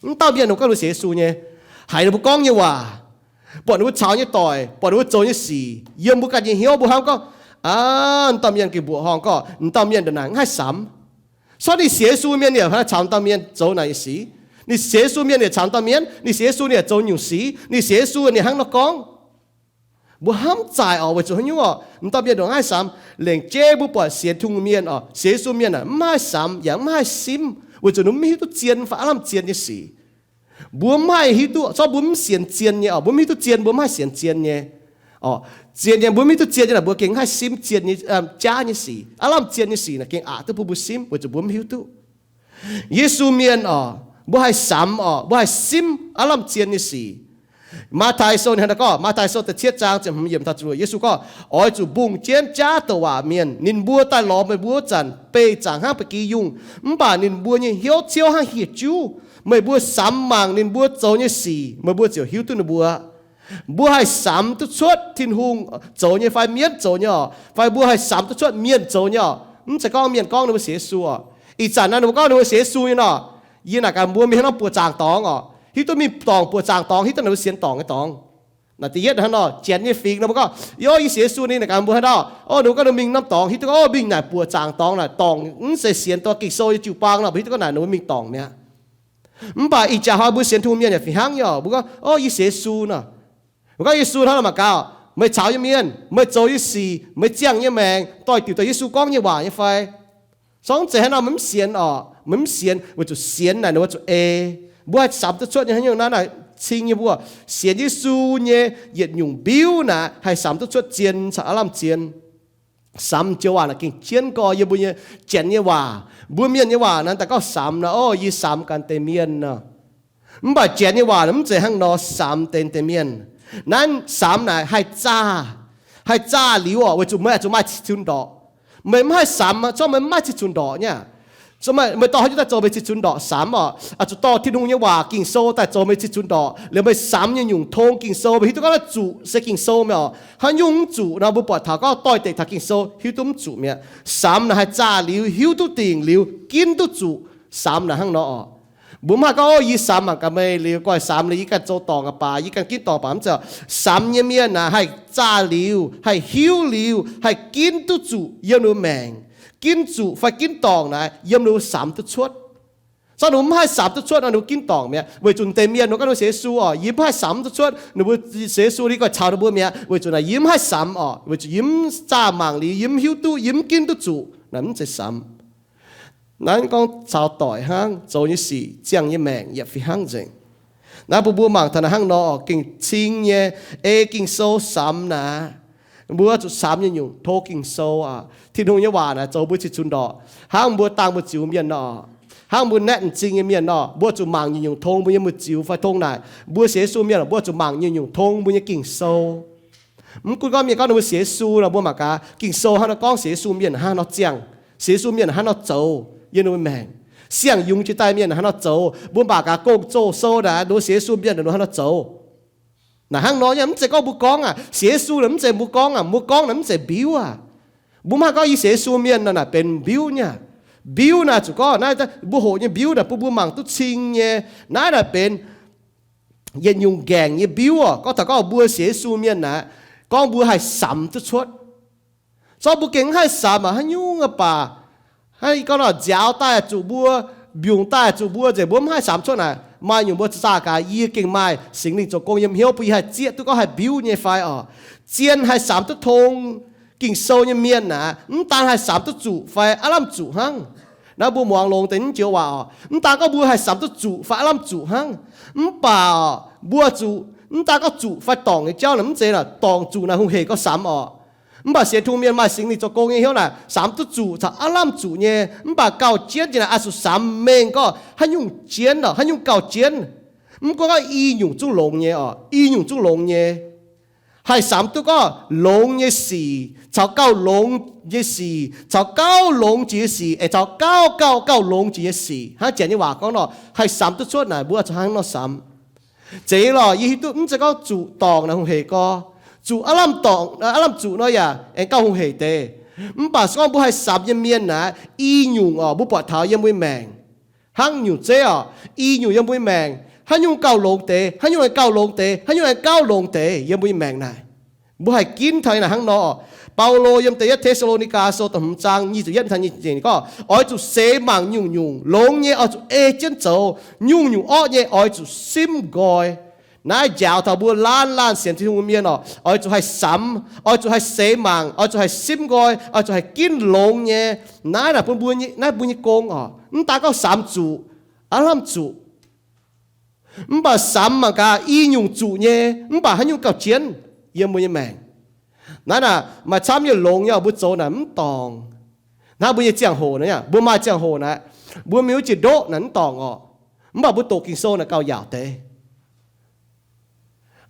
Mv dauh mienh ninh mbuo gorngv ninh mbuo sienx Yesu nyei, haiz ninh mbuo gorngv nyei waac, buatc ninh mbuo caux nyei doic, buatc ninh mbuo zoux nyei sic, yiem mbuo ganh nyei hnyouv mbuo hnamv gorngv, Aav, m'dauh mienh gengh mbuoqc horngh gorngv m'dauh mienh ndongc naaic mv haih samx. Corc ninh sienx Yesu mienh yaac caux m'dauh mienh zoux naaic nyei sic. Ninh sienx Yesu mienh yaac caux m'dauh mienh, ninh sienx Yesu ninh yaac zoux nyungc sic. Ninh sienx Yesu ninh hnangv nor gorngv. Mbuo hnamv zaaic oc, weic zuqc haaix nyungc oc? M'dauh mienh ndongc mv haih samx. Lengc jeiv mbuo buatc sienx Tin-Hungh mienh oc, sienx Yesu mienh aah, mv haih samx yaac mv haih simv, weic zuqc ninh mv hiuv duqv zien fai aav lamh zien nyei sic. Mbuo mv haih hiuv duqv, corc mbuo mv sienx zien nyei oc, mbuo mv hiuv duqv zien, mbuo mv haih sienx zien nyei. Oc, zien nyei mbuo mv hiuv duqv zien nyei naaic, mbuo gengh mv haih simv zien nyei, jaav nyei sic. Aav lamh zien nyei sic naaic gengh aqc duqv bun mbuo simv, weic zuqc mbuo mv hiuv duqv. Yesu mienh oc, mbuo haih samx oc, mbuo haih simv aav lamh zien nyei sic. Matv^taai Sou ninh hnangv naaiv gorngv, Matv^taai Sou da'cietv zaang ziepc hmz yiemc taux ziepc luoqc, Yesu gorngv, Oix zuqc mbungh jienv jaav douc waac mienh. Ninh mbuo daaih lorz meih mbuo wuov zanc, beih zaangc hnangv ba'gi yungh, mv baac ninh mbuo nyei hnyouv ciouv hnangv hieh juv. Meih mbuo samx mangc ninh mbuo zoux nyei sic, meih mbuo ziouc hiuv duqv ninh mbuo. Mbuo haih samx duqv cuotv Tin-Hungh zoux nyei fai mienv zoux nyei oc, fai mbuo haih samx duqv cuotv mienh zoux nyei oc. Mv zeiz gorngv mienh gorngv ninh mbuo sienx Yesu oc. Ih zanc naaiv ninh mbuo gorngv ninh mbuo sienx Yesu nyei nor, yie naaic gaax mbuo mingh hnangv nor buoqc zaangc dorngx oc, hiuv duqv mingh dorngc buoqc zaangc dorngx, hiuv duqv naaic mbuo sienx dorngc nyei dorngx. Naaic da'yietv hnangv nor, janx nyei fingx nor mbuo gorngv, Yo, yie sienx Yesu nyei, naaic gaax mbuo hnangv nor, o, ninh mbuo gorngv ninh mingh norm dorngx, hiuv duqv gorngv, o, mingh naaic buoqc zaangc dorngx naaic, dorngc mv zeiz sienx dorh Ging-Sou nyei jiu-baang nor, mbuo hiuv duqv gorngv naaic ninh mbuo mingh dorngc mi'aqv. Mv baac ih jaax hnoi mbuo sienx Tin-Hungh mienh yaac fih hnangv nyei oc. Mbuo gorngv, O, yie sienx Yesu nor. Mbuo gorngv Yesu hnangv nor mangc gaax, meih caux nyei mienh, meih zoux nyei sic, meih ziangh nyei maengc doix-diuc doix Yesu gorngv nyei waac nyei fai? Corc mv zeiz hnangv nor, meih mv sienx oc. Meih mv sienx weic zuqc sienx naaic ninh mbuo zuqc ei. Mbuo haih samx duqv cuotv nyei hnangv nyungc naaiv naaic, cing nyei mbuo, sienx Yesu nyei yietc nyungc mbiuv naaic haih samx duqv cuotv zien caux aav lamh zien. Samx joux waac naaic gengh jienv gorx yiem mbuo nyei janx nyei waac. Mbuo mienh nyei waac naaic daaih gorngv samx naaic, o, yie samx ganh deix mienh nor. Mv baac janx nyei waac naaic mv zeiz hnangv nor samx deix deix mienh. Naaiv samx naaic haih zaah, haih zaah liuz oc, weic zuqc meih oix zuqc maaih cih cunx ndorqc. Meih mv haih samx, zorqv meih mv maaih cih cunx ndorqc nyei. Meih dorh haaix nyungc daaih zoux meih cih cunx ndorqc samx oc? Oix zuqc dorh Tin-Hungh nyei waac, Ging-Sou daaih zoux meih cih cunx ndorqc. Liuz meih samx nyei nyungc tong Ging-Sou, meih hiuv duqv gorngv naaiv zuqc se Ging-Sou mi'aqv oc. Haaix nyungc mv zuqc nor, mbuo buatc taux gorngv doix-dekc taux Ging-Sou hiuv duqv mv zuqc mi'aqv. Samx naaic haih zaah liuz, hiuv duqv dingc liuz, ginv duqv zuqc. Samx naaic hnangv nor oc. Mbuo mv haih gorngv, o, yie samx mangc gaax meih liuz, guaih samx liuz yie ganh zoux dorngc aqv baac, yie ganh ginv dorngc baac. Mv zeiz. Samx nyei mienh naaic haih zaah liuz, haih hiuv liuz, haih ginv duqv zuqc yiem ninh mbuo maengc. Ginv zuqc fai ginv dorngc naaic yiem ninh mbuo samx duqv cuotv. Zorqv ninh mbuo mv haih samx duqv cuotv nor, ninh mbuo ginv dorngc mi'aqv. Weic zuqc deix mienh ninh mbuo gorngv ninh mbuo sienx Yesu oc, yie mv haih samx duqv cuotv, ninh mbuo sienx Yesu, yie goiv caux ninh mbuo mi'aqv, weic zuqc naaic yie mv haih samx oc, weic zuqc yie mv zaah mangc liuz, yie mv hiuv duqv, yie mv ginv duqv zuqc. Naaiv mv zeiz samx. Naaiv gorngv caux doic hnangv, zoux nyei sic, ziangh nyei maengc yaac fih hnangv nzengc. Naaiv bun mbuo mangc taux naaiv hnangv nor, gengh cing nyei, ei Ging-Sou samx naaic, mbuo zuqc samx nyei nyungc tov Ging-Sou aqv. Tin-Hungh nyei waac naaic zoux mbuo cih cunx ndorqc, hnangv mbuo dangh mbu'ziex mienh nor, hnangv mbuo naetv m'zing nyei mienh nor, mbuo zuqc mangc nyungc-nyungc tong mbuo nyei mbu'ziex fai tong naaic. Mbuo sienx Yesu mienh, mbuo zuqc mangc nyungc-nyungc tong mbuo nyei Ging-Sou. Mv gunv gorngv mienh gorngv ninh mbuo sienx Yesu nor, mbuo mangc gaax Ging-Sou hnangv nor gorngv sienx Yesu mienh hnangv nor ziangh, sienx Yesu mienh hnangv nor zoux yiem ninh mbuo maengc. Siang-yungz jiex daaih mienh hnangv nor zoux, mbuo mangc gaax Gong-Zoh sou naaic, ninh mbuo sienx Yesu mienh ninh mbuo hnangv nor zoux. Naaic hnangv nor nyei, mv zeiz gorngv mbuo gorngv aqv, sienx Yesu naaic mv zeiz mbuo gorngv aqv, mbuo gorngv naaic mv zeiz mbiuv aqv. Mbuo mv haih gorngv yie sienx Yesu mienh nor naaic benx mbiuv nyei. Mbiuv naaic zuqc gorngv naaiv mbuo hoqc nyei mbiuv naaic bun mbuo mangc duqv cing nyei. Naaiv naaic benx yietc nyungc nqaengc nyei mbiuv oc. Gorngv taux gorngv mbuo sienx Yesu mienh naaic, gorngv mbuo haih samx duqv cuotv. Zorqv mbuo gengh mv haih samx aqv, haaix nyungc aqv baac, hnangv gorngv nor nziaaux daaih zuqc mbuo, mbiungc daaih zuqc mbuo nzengc, mbuo mv haih samx cuotv naaic. Maaih nyungc mbuo zaah gaax, yie gengh maaih Singx Lingh zoux gong yiem hnyouv bun yie haih zieqv duqv gorngv haih mbiuv nyei fai oc. Zien haih samx duqv tong Ging-Sou nyei mienh naaic, mv daan haih samx duqv zuqc fai aav lamh zuqc hnangv. Naaiv mbuo muangx longx deix naaiv joux waac oc. Mv daan gorngv mbuo haih samx duqv zuqc fai aav lamh zuqc hnangv, mv baac mbuo zuqc, mv daan gorngv zuqc fai dorngc nyei jauv naaic mv zeiz naaic, dorngc zuqc naaic hungh heic gorngv samx oc. Mv baac sienx Tin-Hungh mienh maaih Singx Lingh zoux gong nyei hnyouv naaic, samx duqv zuqc caux aav lamh zuqc nyei, mv baac gauh jienv jiex naaic oix zuqc samx mengh gorngv haaix nyungc jienv oc, haaix nyungc gauh jienv. Mv gunv gorngv i nyungc zungv longx nyei oc, i nyungc zungv longx nyei. Haih samx duqv gorngv longx nyei sic caux gauh longx nyei sic caux gauh longx jiex nyei sic aengx caux gauh gauh gauh longx jiex nyei sic. Hnangv janx nyei waac gorngv nor, haih samx duqv cuotv naaic mbuo zuqc hnangv nor samx. Zeiz lorqc, yie hiuv duqv mv zeiz gorngv zuqc dorngc naaic hungh heic gorx. Zuqc aav lamh dorngc, aav lamh zuqc nor yaac aengx gauh hungh heic deix. Mv baac se gorngv mbuo haih samx nyei mienh naaic, i nyungc oc, mbuo buatc taux yiem mbuo nyei maengc. Hnangv nyungc zeiv oc, i nyungc yiem mbuo nyei maengc, haaix nyungc gauh longx deix, haaix nyungc aengx gauh longx deix, haaix nyungc aengx gauh longx deix yiem mbuo nyei maengc naaic. Mbuo haih ginv taux naaic hnangv nor oc. Baulo yiem da'yietv Te^saa^lo^ni^gaa Sou da'hmz zaang nyic ziepc yietv taux nyic ziepc nyeic gorngv, oix zuqc seix mangc nyungc-nyungc, longx nyei oix zuqc ei jienv zoux, nyungc-nyungc orqv nyei oix zuqc simv nqoi. Naaiv njaaux taux mbuo laanh laanh sienx Tin-Hungh mienh oc, oix zuqc haih samx, oix zuqc haih seix mangc, oix zuqc haih simv nqoi, oix zuqc haih ginv longx nyei. Naaiv naaic bun mbuo, naaiv mbuo nyei gong oc. Mv daan gorngv samx zuqc, aav lamh zuqc. Mv baac samx mangc gaax i nyungc zuqc nyei, mv baac haaix nyungc gauh jienv yiem mbuo nyei maengc. Naaiv naaic maaih camv nyei longx nyei oc, mbuo zoux naaic mv dorngc. Hnangv mbuo nyei ziangh hoc naaic, mbuo maaih ziangh hoc naaic, mbuo mingh wuov jiex ndoqv naaic mv dorngc oc. Mv baac mbuo doqc Ging-Sou naaic gauh yaauc deix.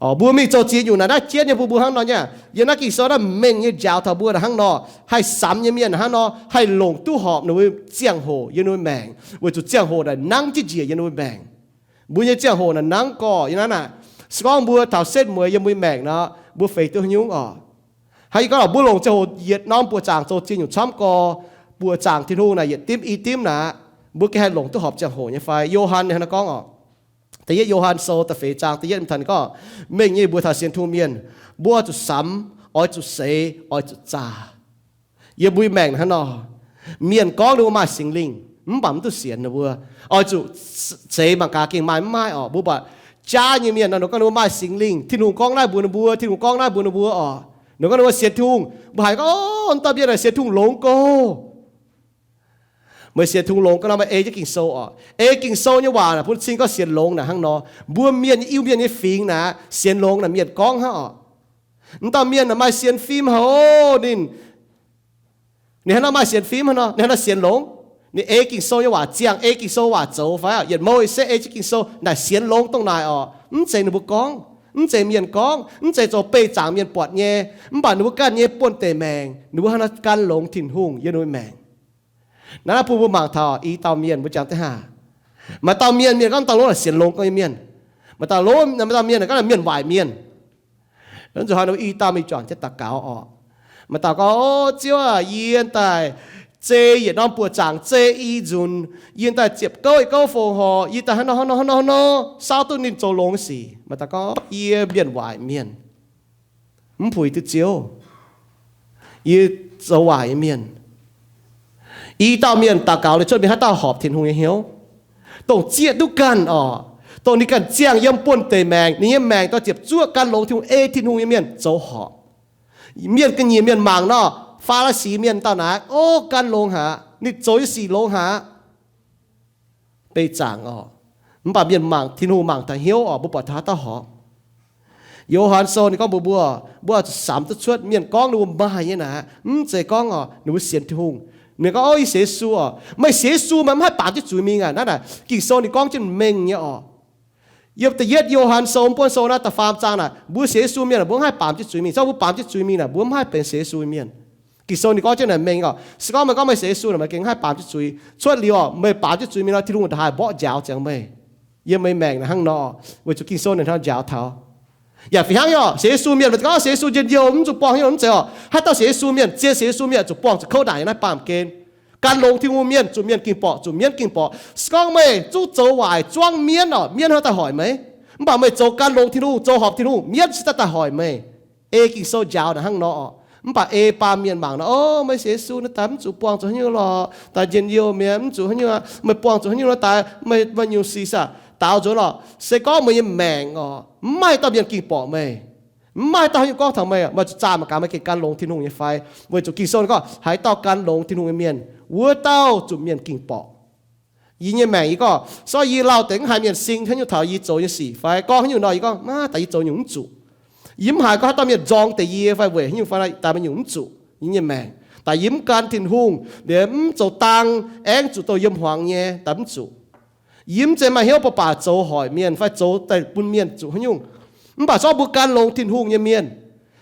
Mbuo mingh zoux ziex nyungc naaic naaiv jienv nyei bun mbuo hnangv nor nyei. Yiem naaiv Ging-Sou naaiv mengh nyei njaaux taux mbuo naaic hnangv nor, haih samx nyei mienh hnangv nor haih longc duqv horpc ninh mbuo ziangh hoc yiem ninh mbuo maengc, weic zuqc ziangh hoc naaic nangv jienv njiec yiem ninh mbuo maengc. Mbuo nyei ziangh hoc naaic nangv gorx yiem naaiv naaic. Se gorngv mbuo taux setv mueiz yiem mbuo maengc nor, mbuo feix duqv haaix nyungc oc? Hnangv yie gorngv mbuo longc ziangh hoc yietc norm buoqc zaangc zoux ziex nyungc camv gorx, buoqc zaangc Tin-Hungh naaic yietc dimv i dimv naaic, mbuo gengh haih longc duqv horpc ziangh hoc nyei fai? Yo^han hnangv naaiv gorngv oc, da'yietv Yo^han Sou da'feix zaang da'yietv taux gorngv, mengh nyei mbuox taux sienx Tin-Hungh mienh, mbuo oix zuqc samx, oix zuqc seix, oix zuqc zaah. Yiem mbuo nyei maengc hnangv nor, mienh gorngv ninh mbuo maaih Singx Lingh, mv baac mv duqv sienx ninh mbuo. Oix zuqc seix mangc gaax gengh maaih mv maaih oc. Mbuo buatc jaav nyei mienh nor, ninh gorngv ninh mbuo maaih Singx Lingh, Tin-Hungh gorngv naaiv mbuox ninh mbuo, Tin-Hungh gorngv naaiv mbuox ninh mbuo oc. Ninh gorngv ninh mbuo sienx Tin-Hungh, mbuo haiz gorngv, o, dauh mienh naaic sienx Tin-Hungh longx gox. Weic sienx Tin-Hungh longx ga'naaiv maaih ei jienv Ging-Sou oc. Ei Ging-Sou nyei waac naaic bun cing gorngv sienx longx naaic hnangv nor. Mbuo mienh nyei Iu-Mienh nyei fingx naaic sienx longx naaic mienh gorngv hnangv oc. M'dauh mienh naaic maaih sienx fim haic oc. Ninh, ninh hnangv nor maaih sienx fim hnangv nor, ninh hnangv nor sienx longx. Ninh ei Ging-Sou nyei waac ziangh, ei Ging-Sou waac zoux fai? Yietc mouh se ei jienv Ging-Sou naaic sienx longx dongh naaic oc. Mv zeiz ninh mbuo gorngv, mv zeiz mienh gorngv, mv zeiz zoux beih zaangc mienh buatc nyei. Mv baac ninh mbuo ganh nyei buonv-deic maengc, ninh mbuo hnangv nor gan longx Tin-Hungh yiem ninh mbuo maengc. Naaiv bun mbuo mangc taux i dauh mienh mbuo jangx deix haac. Maaih dauh mienh, mienh gorngv dauh lov naaic sienx longx nyei mienh. Maaih dauh lov, maaih dauh mienh gorngv mienh waaic mienh. Nzuqc hnoi i dauh mingh juangc jienv daux gaux oc. Maaih dauh gorngv, O Ziouv aac, yie daaih zei yietc norm buoqc zaangc zei i nzunc, yie daaih ziepc gouv yietc gouv fongc horc, yie daaih hnangv nor hnangv nor hnangv nor, saauv duqv ninh zoux longx sic. Maaih dauh gorngv, Yie mienh waaic mienh, mv puix duqv Ziouv, yie zoux waaic nyei mienh. I dauh mienh daux gaux liuz cuotv mingh haaix dauh horpc Tin-Hungh nyei hnyouv, dongh zieqv duqv ganh oc, dongh ninh ganh ziangh yiem buonv-deic maengc, ninh nyei maengc dorh ziepc zuoqv gan longx Tin-Hungh, ei Tin-Hungh nyei mienh zoux horpc. Mienh ga'nyiec mienh mangc nor, Faa^li^si mienh dauh naaic, O, gan longx haic, ninh zoux nyei sic longx haic, beih zaangc oc. Mv baac mienh mangc, Tin-Hungh mangc taux hnyouv oc, mbuo buatc taux haaix dauh horpc. Yo^han Sou ninh gorngv mbuox mbuo, mbuo oix zuqc samx duqv cuotv mienh gorngv ninh mbuo maaih nyei naaic, mv zeiz gorngv oc ninh mbuo sienx Tin-Hungh. Ninh gorngv, O, yie sienx Yesu oc. Meih sienx Yesu meih mv haih baamz jienv zuiz mingh aac. Naaiv naaic Ging-Sou ninh gorngv jienv mengh nyei oc. Yiem da'yietv Yo^han Sou, mv buonv sou naaiv da'faam zaang naaic, mbuo sienx Yesu mienh mbuo mv haih baamz jienv zuiz mingh. Se gorngv mbuo baamz jienv zuiz mingh naaic, mbuo mv haih benx sienx Yesu nyei mienh. Ging-Sou ninh gorngv jienv naaic mengh oc. Se gorngv meih gorngv meih sienx Yesu naaic, meih gengh mv haih baamz jienv zuiz. Cuotv liuz oc, meih baamz jienv zuiz mingh nor, Tin-Hungh nda'haaix mborqv njaaux ziangx meih. Yiem meih maengc naaic hnangv nor, weic zuqc Ging-Sou ninh hnangv njaaux taux. Yaac fih hnangv nyei oc, sienx Yesu mienh, meih gorngv sienx Yesu njien-youh mv zuqc buangh hnyouv, mv zeiz oc. Haaix dauh sienx Yesu mienh, zien sienx Yesu mienh zuqc buangh zuqc kouv naaic yiem naaiv baamh gen. Gan longx Tin-Hungh mienh zuqc mienh ging-borqc, zuqc mienv ging-borqc. Se gorngv meih zungv zoux waaic zuangv mienv oc, mienv hnangv daaih hoic meih. Mv baac meih zoux gan longx Tin-Hungh, zoux horpc Tin-Hungh, mienv se daaih daaih hoic meih. Ei Ging-Sou njaaux naaic hnangv nor oc. Mv baac ei baamh mienh mangc nor, O, meih sienx Yesu naaiv daaih mv zuqc buangh zuqc haaix nyungc lorqc, daaih njien-youh mi'aqv, mv zuqc haaix nyungc aqv, meih buangh zuqc haaix nyungc nor daaih, meih maaih nyungc sic saah, daaux nzuonx lorqc. Se gorngv meih nyei maengc oc, mv maaih dauh mienh ging-borqc meih, mv maaih dauh haaix nyungc gorngv taux meih, meih zuqc zaah mangc gaax meih gengh gan longx Tin-Hungh nyei fai. Weic zuqc Ging-Sou ninh gorngv, haaix dauh gan longx Tin-Hungh nyei mienh, wuov dauh zuqc mienh ging-borqc. Yie nyei maengc yie gorngv, se gorngv yie lauh deix mv haiz mienh sing haaix nyungc taux yie zoux nyei sic fai gorngv haaix nyungc nor, yie gorngv, Aav, daaih yie zoux nyungc mv zuqc. Yie mv haiz gorngv haaix dauh mienh nzorng deix yie fai weic haaix nyungc fai daaih maaih nyungc mv zuqc yie nyei maengc. Daaih yie mv gan Tin-Hungh, liemh mv zoux dang, aengv zuqc douh yiem hmuangx nyei, daaih mv zuqc. Yie mv zeiz maaih hnyouv baac baac zoux hoic mienh fai zoux daaih bun mienh zuqc haaix nyungc. Mv baac se gorngv mbuo gan longx Tin-Hungh nyei mienh,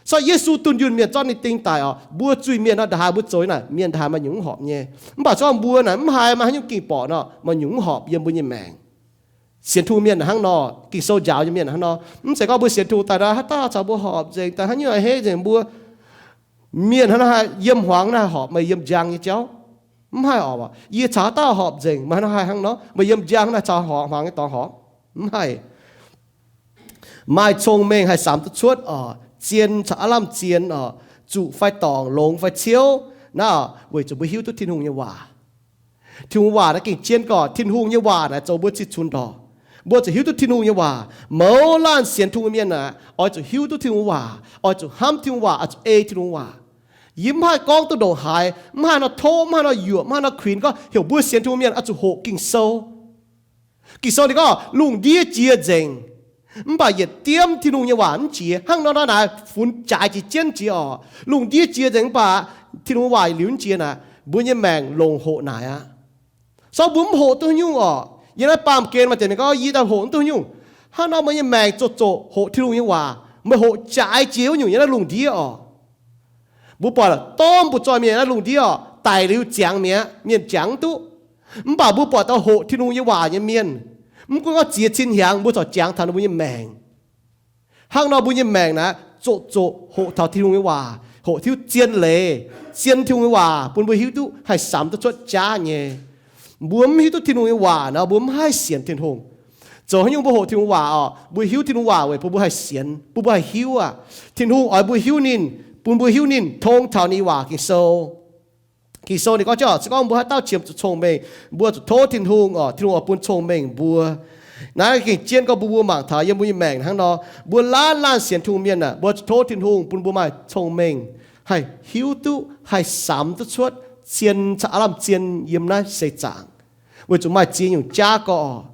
se gorngv Yesu dunh yunh mienh zorqv ninh ding daic oc, mbuo zuiz-mienh nor nda'haaix mbuo zoux naaic, mienh nda'haaix maaih nyungc mv horpc nyei. Mv baac se gorngv mbuo naaic mv haiz maaih haaix nyungc ging-borqc nor, maaih nyungc mv horpc yiem mbuo nyei maengc. Sienx Tin-Hungh mienh hnangv nor, Ging-Sou njaaux nyei mienh hnangv nor, mv zeiz gorngv mbuo sienx Tin-Hungh daaih nor, haaix dauh caux mbuo horpc nzengc, daaih haaix nyungc a'hneiv nzengc mbuo. Mienh hnangv naaiv haih yiem hmuangx naaiv haih horpc meih yiem njang nyei jauv? Mv haih oc. Yie caux haaix dauh horpc nzengc, meih hnangv naaiv haih hnangv nor, meih yiem njang naaiv caux hmuangx nyei dorngx horpc? Mv haih. Maaih cong-mengh haih samx duqv cuotv oc, zien caux aav lamh zien oc, zuqc fai dorngc, longx fai ciouv, naaiv weic zuqc mbuo hiuv duqv Tin-Hungh nyei waac. Tin-Hungh waac naaiv gengh jienv gorqv, Tin-Hungh nyei waac naaiv zoux mbuo zih cunx ndorqc. Mbuo zuqc hiuv duqv Tin-Hungh nyei waac. Mouz laanh sienx Tin-Hungh mienh aeqv, oix zuqc hiuv duqv Tin-Hungh waac, oix zuqc hnamv Tin-Hungh waac, oix zuqc ei Tin-Hungh waac. Yie mv haih gorngv duqv ndongc haaix, mv haih nor tov, mv haih nor yuoqc, mv haih nor kuinx gorngv heuc mbuo sienx Tin-Hungh mienh oix zuqc hoqc Ging-Sou. Ging-Sou ninh gorngv lungh ndiev jiex nzengc, mv baac yietc diemv Tin-Hungh nyei waac mv jiex. Hnangv nor naaiv funx jaaix jiex jienv jiex oc. Lungh ndiev jiex nzengc mv baac Tin-Hungh waac liuz mv jiex naaic, mbuo nyei maengc longc hoqc naaic aqv. Se gorngv mbuo mv hoqc duqv haaix nyungc oc, yiem naaiv baamh gen maaih deix mienh gorngv, Yie daaih hoqc mv duqv haaix nyungc. Hnangv nor meih nyei maengc zoqc zoqc hoqc Tin-Hungh nyei waac, meih hoqc jaaix jiex wuov nyungc yiem naaiv lungh ndiev oc. Mbuo buatc dorv mbu'zorh mienh naaiv lungh ndiev oc, daic liuz ziangx mi'aqv, mienh jangx mv duqv. Mv baac mbuo buatc dauh hoqc Tin-Hungh nyei waac nyei mienh, mv gunv gorngv ziex cin hnyangx mbuo corc jangx taux ninh mbuo nyei maengc. Hnangv nor mbuo nyei maengc naaiv zoqc zoqc hoqc taux Tin-Hungh nyei waac, hoqc hiuv zien leiz, zien Tin-Hungh nyei waac bun mbuo hiuv duqv haih samx duqv cuotv jaav nyei. Mbuo mv hiuv duqv Tin-Hungh nyei waac nor, mbuo mv haih sienx Tin-Hungh. Zoux haaix nyungc mbuo hoqc Tin-Hungh waac oc, mbuo hiuv Tin-Hungh waac weic bun mbuo haih sienx, bun mbuo haih hiuv aqv. Tin-Hungh oix mbuo hiuv ninh, bun mbuo hiuv ninh tong taux ninh waac Ging-Sou. Ging-Sou ninh gorngv jienv oc, se gorngv mbuo haaix dauh qiemx zuqc cong-mengh, mbuo zuqc tov Tin-Hungh oc, Tin-Hungh oix bun cong-mengh mbuo. Naaiv gengh jienv gorngv mbuo, mbuo mangc taux yiem mbuo nyei maengc hnangv nor, mbuo laanh laanh sienx Tin-Hungh mienh aeqv, mbuo zuqc tov Tin-Hungh bun mbuo maaih cong-mengh, haih hiuv duqv, haih samx duqv cuotv zien, aav lamh zien yiem naaiv seix zaangc, weic zuqc maaih ziex nyungc jaav gorx.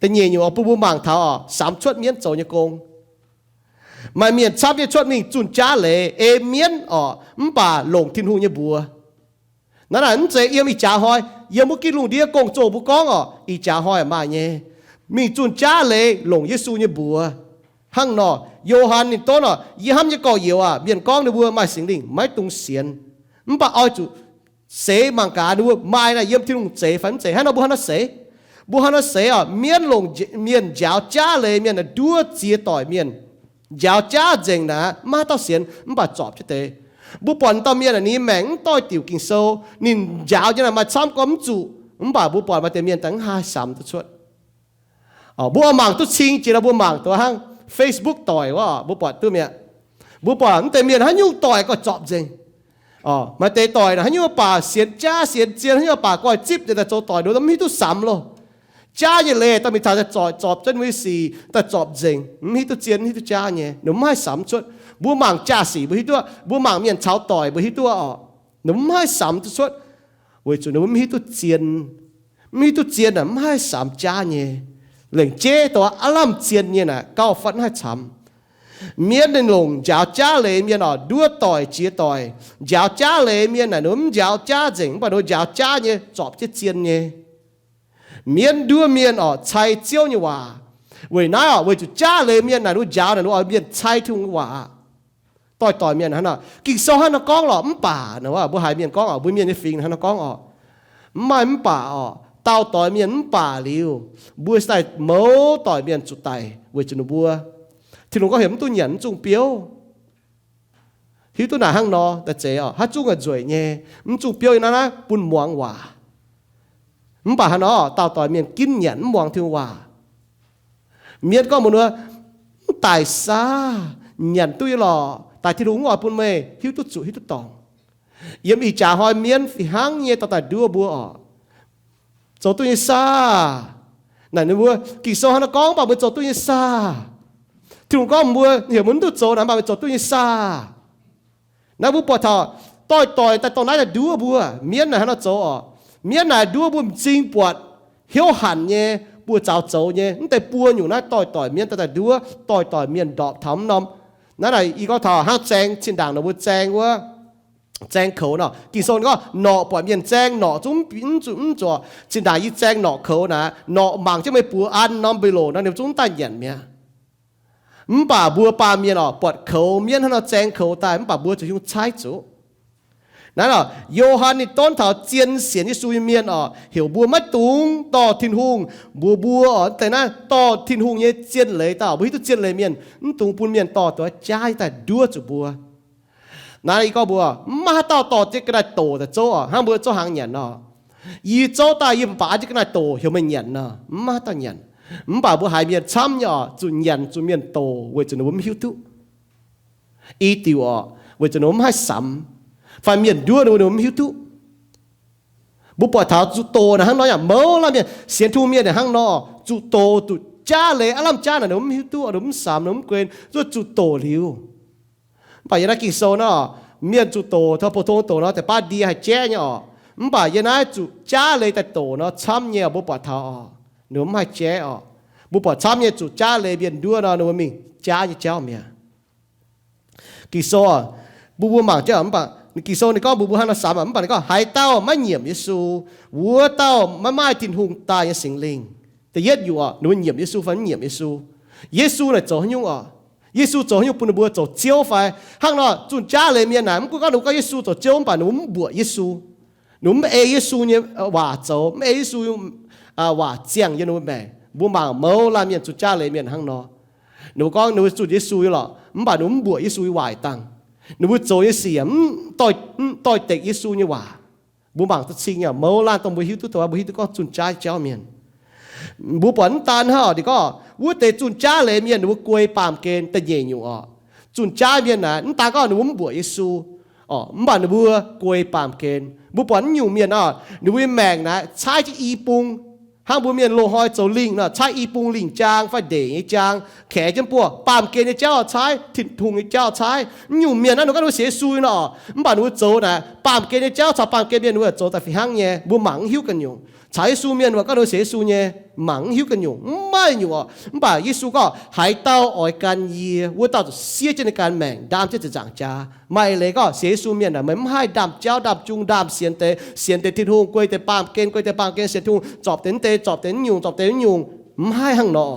Da'nyeic nyungc oix bun mbuo mangc taux oc, samx cuotv mienv zoux nyei gong. Maaih mienh camv nyei cuotv mingh zunh jaav leiz ei mienv oc, mv baac longc Tin-Hungh nyei mbuox. Naaiv naaic mv zeiz yiem ih jaax hnoi, yiem wuov gitv lungh ndiev gong-zoh mbuo gorngv oc, ih jaax hnoi maaih nyei, mingh zunh jaav leiz longc Yesu nyei mbuox. Hnangv nor, Yo^han ninh donv oc, yie hnamv nyei gorx-youz aac, mienh gorngv ninh mbuo maaih Singx Lingh maiv dungx sienx. Mv baac oix zuqc seix mangc gaax ninh mbuo maaih naaic yiem Tin-Hungh zeiz fai mv zeiz. Hnangv nor mbuo hnangv nor seix, mbuo hnangv nor seix oc, mienv longc mienh njaaux jaav leiz mienh naaic nduov ziex doic mienh, njaaux jaav nzengc naaic maiv haaix dauh sienx mv baac zorpc jienv deix. Mbuo buatc dauh mienh naaic ninh maengc mv doix-diuc Ging-Sou, ninh njaaux nyei naaic maaih camv gorngv mv zuqc, mv baac mbuo buatc maaih deix mienh daaih mv haih samx duqv cuotv. Mbuo oix mangc duqv cing jiex nor mbuo mangc duqv hnangv Facebook doic wuov mbuo buatc duqv mi'aqv. Mbuo buatc mv deix mienh haaix nyungc doic gorx zorpc nzengc. Maaih deix doic naaic haaix nyungc baac sienx jaav sienx zien, haaix nyungc baac goiv zipv nyei daaih zoux doic, ninh mv hiuv duqv samx loh. Jaav nyei leiz daaih mingh taux daaih zorpc, zorpc jienv wuov sic daaih zorpc nzengc, mv hiuv duqv zien, mv hiuv duqv jaav nyei, ninh mv haih samx cuotv. Mbuo mangc jaa-sic mbuo hiuv duqv, mbuo mangc mienh caux doic mbuo hiuv duqv oc, ninh mv haih samx duqv cuotv, weic zuqc ninh mv hiuv duqv zien. Mv hiuv duqv zien naaic mv haih samx jaav nyei. Lengc jeiv dongh aav lamh zien nyei naaic gauh fatv mv haih camx. Mienv ninh longc njaaux jaav leiz mienh oc, nduov doic jiex doic. Njaaux jaav leiz mienh naaic ninh mv njaaux jaav nzengc, mv baac ninh njaaux jaav nyei zorpc jienv zien nyei. Mienv nduov mienh oc cai Ziouv nyei waac. Weic naaiv oc, weic zuqc jaav leiz mienh naaic ninh njaaux naaic ninh oix mienh cai Tin-Hungh nyei waac aqv. Doix-doix mienh hnangv nor, Ging-Sou hnangv nor gorngv lorqc, mv baac nor mbuo haiz mienh gorngv oc, mbuo mienh nyei fingx hnangv nor gorngv oc, mv maaih mv baac oc, dauh doix mienh mv baac liuz, mbuo daaih mouz doic mienh zuqc daic weic zuqc ninh mbuo, Tin-Hungh gorngv heuc mv duqv nyanc mv zungh biouv. Hiuv duqv naaic hnangv nor daaih zeiz oc, haaix zungv aqv nzueic nyei, mv zungh biouv nyei naaiv naaiv bun muangx waac. Mv baac hnangv nor dauh doix mienh ginv nyanc mv muangx Tin-Hungh waac. Mienv gorngv mbuox ninh, mv daic saah, nyanc duqv nyei lorqc, daaih Tin-Hungh mv oix bun meih hiuv duqv zuqc hiuv duqv dorngc. Yiem ih jaax hnoi mienv fih hnangv nyei dorh daaih nduov mbuo oc, zoux duqv nyei saah? Naaic ninh mbuo, Ging-Sou hnangv nor gorngv, mv baac meih zoux duqv nyei saah? Tin-Hungh gorngv mbuo heuc mbuo mv duqv zoux naaic, mv baac meih zoux duqv nyei saah? Naaiv mbuo buatc taux doix-doix daaih dorh naaiv daaih nduov mbuo. Mienv naaic hnangv nor zoux oc. Mienv naaic nduov mbuo m'zing buatc, hnyouv hanc nyei, buoz-zaux zoux nyei. Mv deix buo nyungc naaiv doix-doix mienv dorh daaih nduov, doix-doix mienh ndorpc taux mv norm. Naaiv naaic yie gorngv taux hnangv zaeng, zinh ndaangc nor mbuo zaeng wuov, zaeng koux nor, Ging-Sou gorngv norqc buatc mienh zaeng norqc zungv mv zuqc, mv zuqc. Zinh ndaangc yie zaeng norqc koux naaic, norqc mangc jienv meih buoz an norm mbiv loc nor, ninh zungv mv daaih nyanc mi'aqv. Mv baac mbuo baamh mienh oc, buatc koux mienv hnangv nor zaeng koux daaih, mv baac mbuo zuqc hiuv caaiv zuqc. Naaiv oc, Yo^han ninh donv taux zien sienx Yesu nyei mienh oc, heuc mbuo maiv dungx dorh Tin-Hungh, mbuox mbuo oc, deix naaiv dorh Tin-Hungh nyei zien leiz daaih. Mbuo hiuv duqv zien leiz mienh mv dungx bun mienh dorh duqv jaav daaih nduov zuqc mbuo. Naaiv yie gorngv mbuo, mv maaih haaix dauh dorh jienv ga'naaiv-doqc daaih zouv oc, hnangv mbuo zouv hnaangx nyanc nor. Yie zouv daaih yie mv baac an jienv ga'naaiv-doqc heuc meih nyanc nor, mv maaih haaix dauh nyanc. Mv baac mbuo haiz mienh camv nyei oc, zuqc nyanc zuqc mienh doqc weic zuqc ninh mbuo mv hiuv duqv. I diuc oc, weic zuqc ninh mbuo mv haih samx, fai mienh nduov ninh mbuo, ninh mbuo mv hiuv duqv. Mbuo buatc taux zuqc doqc naaic hnangv nor yaac mouz laanh mienh, sienx Tin-Hungh mienh naaic hnangv nor, zuqc doqc, zuqc jaav leiz, aav lamh jaav naaic ninh mbuo mv hiuv duqv, ninh mbuo mv samx, ninh mbuo mv guen, zuqc doqc liuz. Mv baac yiem naaiv Ging-Sou nor, mienh zuqc doqc taux pou-tong doqc nor, deix baav ndie haih jaiv nyei oc. Mv baac yiem naaiv zuqc jaav leiz daaih doqc nor camv nyei oc, mbuo buatc taux oc, ninh mbuo mv haih jaiv oc. Mbuo buatc camv nyei zuqc jaav leiz mienh nduov nor, ninh mbuo mingh jaav nyei jauv mi'aqv. Ging-Sou, mbuo mbuo mangc jienv, mv baac Ging-Sou ninh gorngv mbuox mbuo hnangv nor samx, mv baac ninh gorngv haaix dauh maiv nyiemc Yesu, wuov dauh maiv maaih Tin-Hungh daaih nyei Singx Lingh. Da'yietv nyungc oc, ninh mbuo nyiemc Yesu fai mv nyiemc Yesu. Yesu naaic zoux haaix nyungc oc? Yesu zoux haaix nyungc bun ninh mbuo zoux Ziouv fai? Hnangv nor, zunh jaav leiz mienh naaic, mv gunv gorngv ninh mbuo gorngv Yesu zoux Ziouv, mv baac ninh mbuo mv mbuoqc Yesu. Ninh mbuo mv ei Yesu nyei waac zoux, mv ei Yesu waac ziangh yiem ninh mbuo maengc. Mbuo mangc mouz laanh mienh zunh jaav leiz mienh hnangv nor. Ninh mbuo gorngv ninh mbuo zunh Yesu nyei lorqc, mv baac ninh mbuo mv mbuoqc Yesu nyei waac dangh. Ninh mbuo zoux nyei sic mv doix-dekc Yesu nyei waac. Mbuo mangc duqv cing nyei, mouz laanh dongh mbuo hiuv duqv, mbuo hiuv duqv gorngv zunh jaav jauv mienh. Mbuo buatc mv daan hnangv oc, ninh gorngv wuov deix zunh jaav leiz mienh ninh mbuo guei baamh gen. Da'nyeic nyungc oc, zunh jaav mienh naaic mv daan gorngv ninh mbuo mv mbuoqc Yesu oc, mv baac ninh mbuo guei baamh gen. Mbuo buatc naaiv nyungc mienh oc, ninh mbuo nyei maengc naaic caaiv jienv i bung. Hnangv mbuo mienh loz-hnoi zoux lingh nor, caaiv i bung lingh jaang fai ndeic nyei jaang, kaeqv jienv buoz, baamh gen nyei jauv caaiv, Tin-Hungh nyei jauv caaiv. Mv nyungc mienh naaiv ninh ganh wuov sienx Yesu nor, mv baac ninh mbuo zoux naaic baamh gen nyei jauv caux baamh gen mienh ninh mbuo zoux daaih fih hnangv nyei, mbuo mangc mv hiuv ganh nyungc. Caux Yesu mienh mbuo ganh wuov sienx Yesu nyei, mangc mv hiuv ganh nyungc, mv maaih nyungc oc. Mv baac Yesu gorngv, haaix dauh oix gan yie, wuov dauh zuqc siev jienv ninh ganh maengc, ndaam jienv ziepc nzaangc jaax. Maaih leiz gorngv sienx Yesu mienh aah, meih mv haih ndaam jauv, ndaam jung, ndaam sienx deix, sienx deix Tin-Hungh, guei deix baamh gen, guei deix baamh gen sienx Tin-Hungh, zorpc deix mv deix, zorpc deix mv nyungc, zorpc deix mv nyungc, mv haih hnangv nor.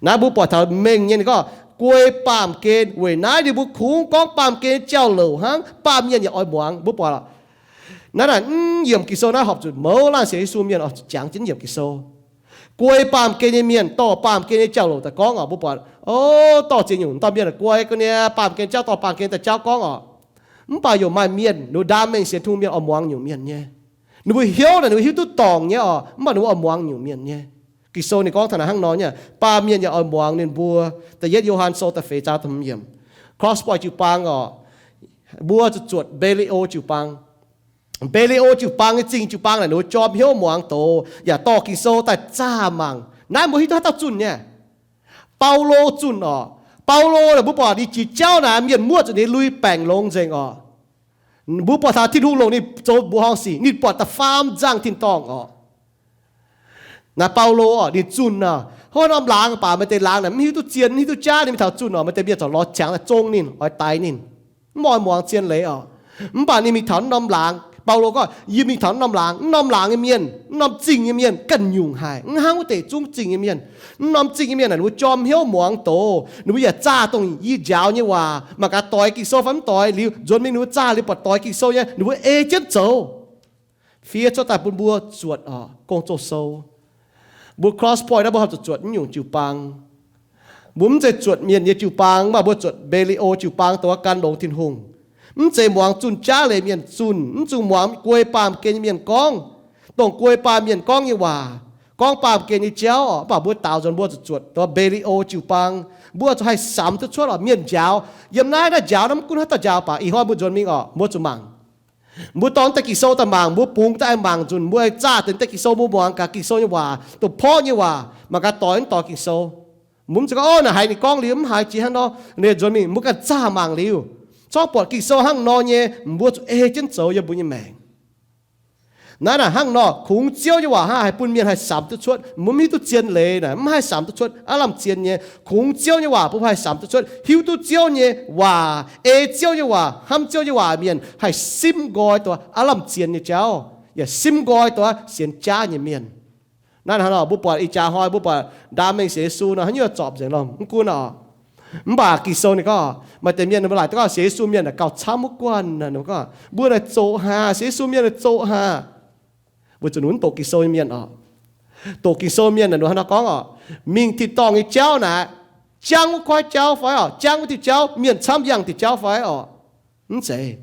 Naaiv mbuo buatc taux mengh nyei ninh gorngv, guei baamh gen. Weic naaiv ninh mbuo kungx gorngv baamh gen nyei jauv-louc hnangv, baamh mienh yaac oix muangx. Mbuo buatc naaiv naaic, mv yiemc Ging-Sou naaiv horpc zuqc mouz laanh sienx Yesu mienh oix zuqc jangx jienv yiemc Ging-Sou. Guei baamh gen nyei mienh dorh baamh gen nyei jauv-louc daaih gorngv oc. Mbuo buatc, o, dorh ziex nyungc dorh mienh guei ga'naaiv baamh gen jauv dorh baamh gen daaih jauv gorngv oc. Mv baac yaac maaih mienh ninh mbuo ndaam mengh sienx Tin-Hungh mienh oix muangx nyungc mienh nyei. Ninh mbuo hnyouv naaic ninh mbuo hiuv duqv dorngc nyei oc, mv baac ninh mbuo oix muangx nyungc mienh nyei. Ging-Sou ninh gorngv taux naaic hnangv nor nyei, baamh mienh yaac oix muangx ninh mbuo. Da'yietv Yo^han Sou da'feix zaang da'hmz yiemc, cross point jiu-baang oc. Mbuo zuqc zuotc Mbe^li^o jiu-baang. Mbe^li^o jiu-baang nyei zingh jiu-baang naaic ninh mbuo jorm hnyouv muangx doz yaac dorh Ging-Sou daaih zaah mangc. Naaiv mbuo hiuv duqv haaix dauh zunh nyei? Baulo zunh oc. Baulo naaic mbuo buatc ninh jiex jauv naaic mienh muoqv zuqc ninh lui baengc longx nzengc oc. Mbuo buatc taux Tin-Hungh longc ninh zoux mbuoqc horngh sic, ninh buatc da'faam nzangh tin-dorngh oc. Naaiv Baulo oc, ninh zunh oc. Hnangv norm laangz baac maaih deix laangz naaic mv hiuv duqv zien, mv hiuv duqv jaav, ninh mingh taux zunh oc, maaih deix mienh corc lorz qangx daaih zong ninh, oix daix ninh. Mv oix muangx zien leiz oc. Mv baac ninh mingh taux norm laangz, Baulo gorngv, yie mingh taux norm laangz, norm laangz nyei mienh, norm zingh nyei mienh ganh nyungc haic, mv hnangv wuov deix zungv zingh nyei mienh. Norm zingh nyei mienh naaic ninh mbuo jorm hnyouv muangx doz, ninh mbuo yaac zaah dongh yie njaaux nyei waac, mangc gaax doix Ging-Sou fai mv doix. Liuz nzuonx mingh ninh mbuo zaah liuz buatc doix Ging-Sou nyei, ninh mbuo ei jienv zoux. Fiev cuotv daaih bun mbuo zuotc oc, Gong-Zoh Sou. Mbuo cross point naaiv mbuo horpc zuqc zuotc naaiv nyungc jiu-baang. Mbuo mv zeiz zuotc mienh nyei jiu-baang, mv baac mbuo zuotc Mbe^li^o jiu-baang, dongh wuov gan longx Tin-Hungh. Mv zeiz muangx zunh jaav leiz mienh zunh, mv zuqc muangx guei baamh gen nyei mienh gorngv, dongh guei baamh mienh gorngv nyei waac, gorngv baamh gen nyei jauv oc. Mv baac mbuo daaux nzuonx mbuo zuqc zuotc dongh Mbe^li^o jiu-baang. Mbuo zuqc haih samx duqv cuotv oc, mienh njaaux. Yiem naaiv, naaiv njaaux naaiv mv gunv haaix dauh njaaux baac ih hnoi mbuo nzuonx mingh oc, mbuo zuqc mangc. Mbuo dorh naaiv deix Ging-Sou daaih mangc, mbuo bungx daaih aengx mangc nzunc, mbuo aengx zaah deix naaiv deix Ging-Sou, mbuo muangx gaax Ging-Sou nyei waac, dongh porv nyei waac, mangc gaax doix mv doix Ging-Sou. Mbuo mv zeiz gorngv, o, naaic haiz ninh gorngv liuz mv haiz jiex hnangv nor, ninh nzuonx mingh, mbuo ganh zaah mangc liuz, corc buatc Ging-Sou hnangv nor nyei, mbuo zuqc ei jienv zoux yiem mbuo nyei maengc. Naaiv naaic hnangv nor, kungx Ziouv nyei waac hnangv haih bun mienh haih samx duqv cuotv. Mbuo mv hiuv duqv zien leiz naaic mv haih samx duqv cuotv. Aav lamh zien nyei, kungx Ziouv nyei waac bun mbuo haih samx duqv cuotv, hiuv duqv Ziouv nyei waac, ei Ziouv nyei waac, hnamv Ziouv nyei waac mienh haih simv nqoi dongh aav lamh zien nyei jauv, yaac simv nqoi dongh sienx jaav nyei mienh. Naaiv hnangv nor, mbuo buatc ih jaax hnoi mbuo buatc ndaam mengh sienx Yesu nor, haaix nyungc zorpc nzengc lorqc, mv gunv oc. Mv baac Ging-Sou ninh gorngv, maaih deix mienh ninh mbuo laaic duqv gorngv sienx Yesu mienh naaic gauh camv wuov guanh. Ninh gorngv mbuo naaic zoqc haic, sienx Yesu mienh naaic zoqc haic, weic zuqc ninh mv doqc Ging-Sou nyei mienh oc. Doqc Ging-Sou mienh naaic ninh hnangv nor gorngv oc, mingh tin-dorngh nyei jauv naaic, jangv wuov koiv jauv fai oc, jangv wuov diuh jauv, mienh camv yangh diuh jauv fai oc. Mv zeiz.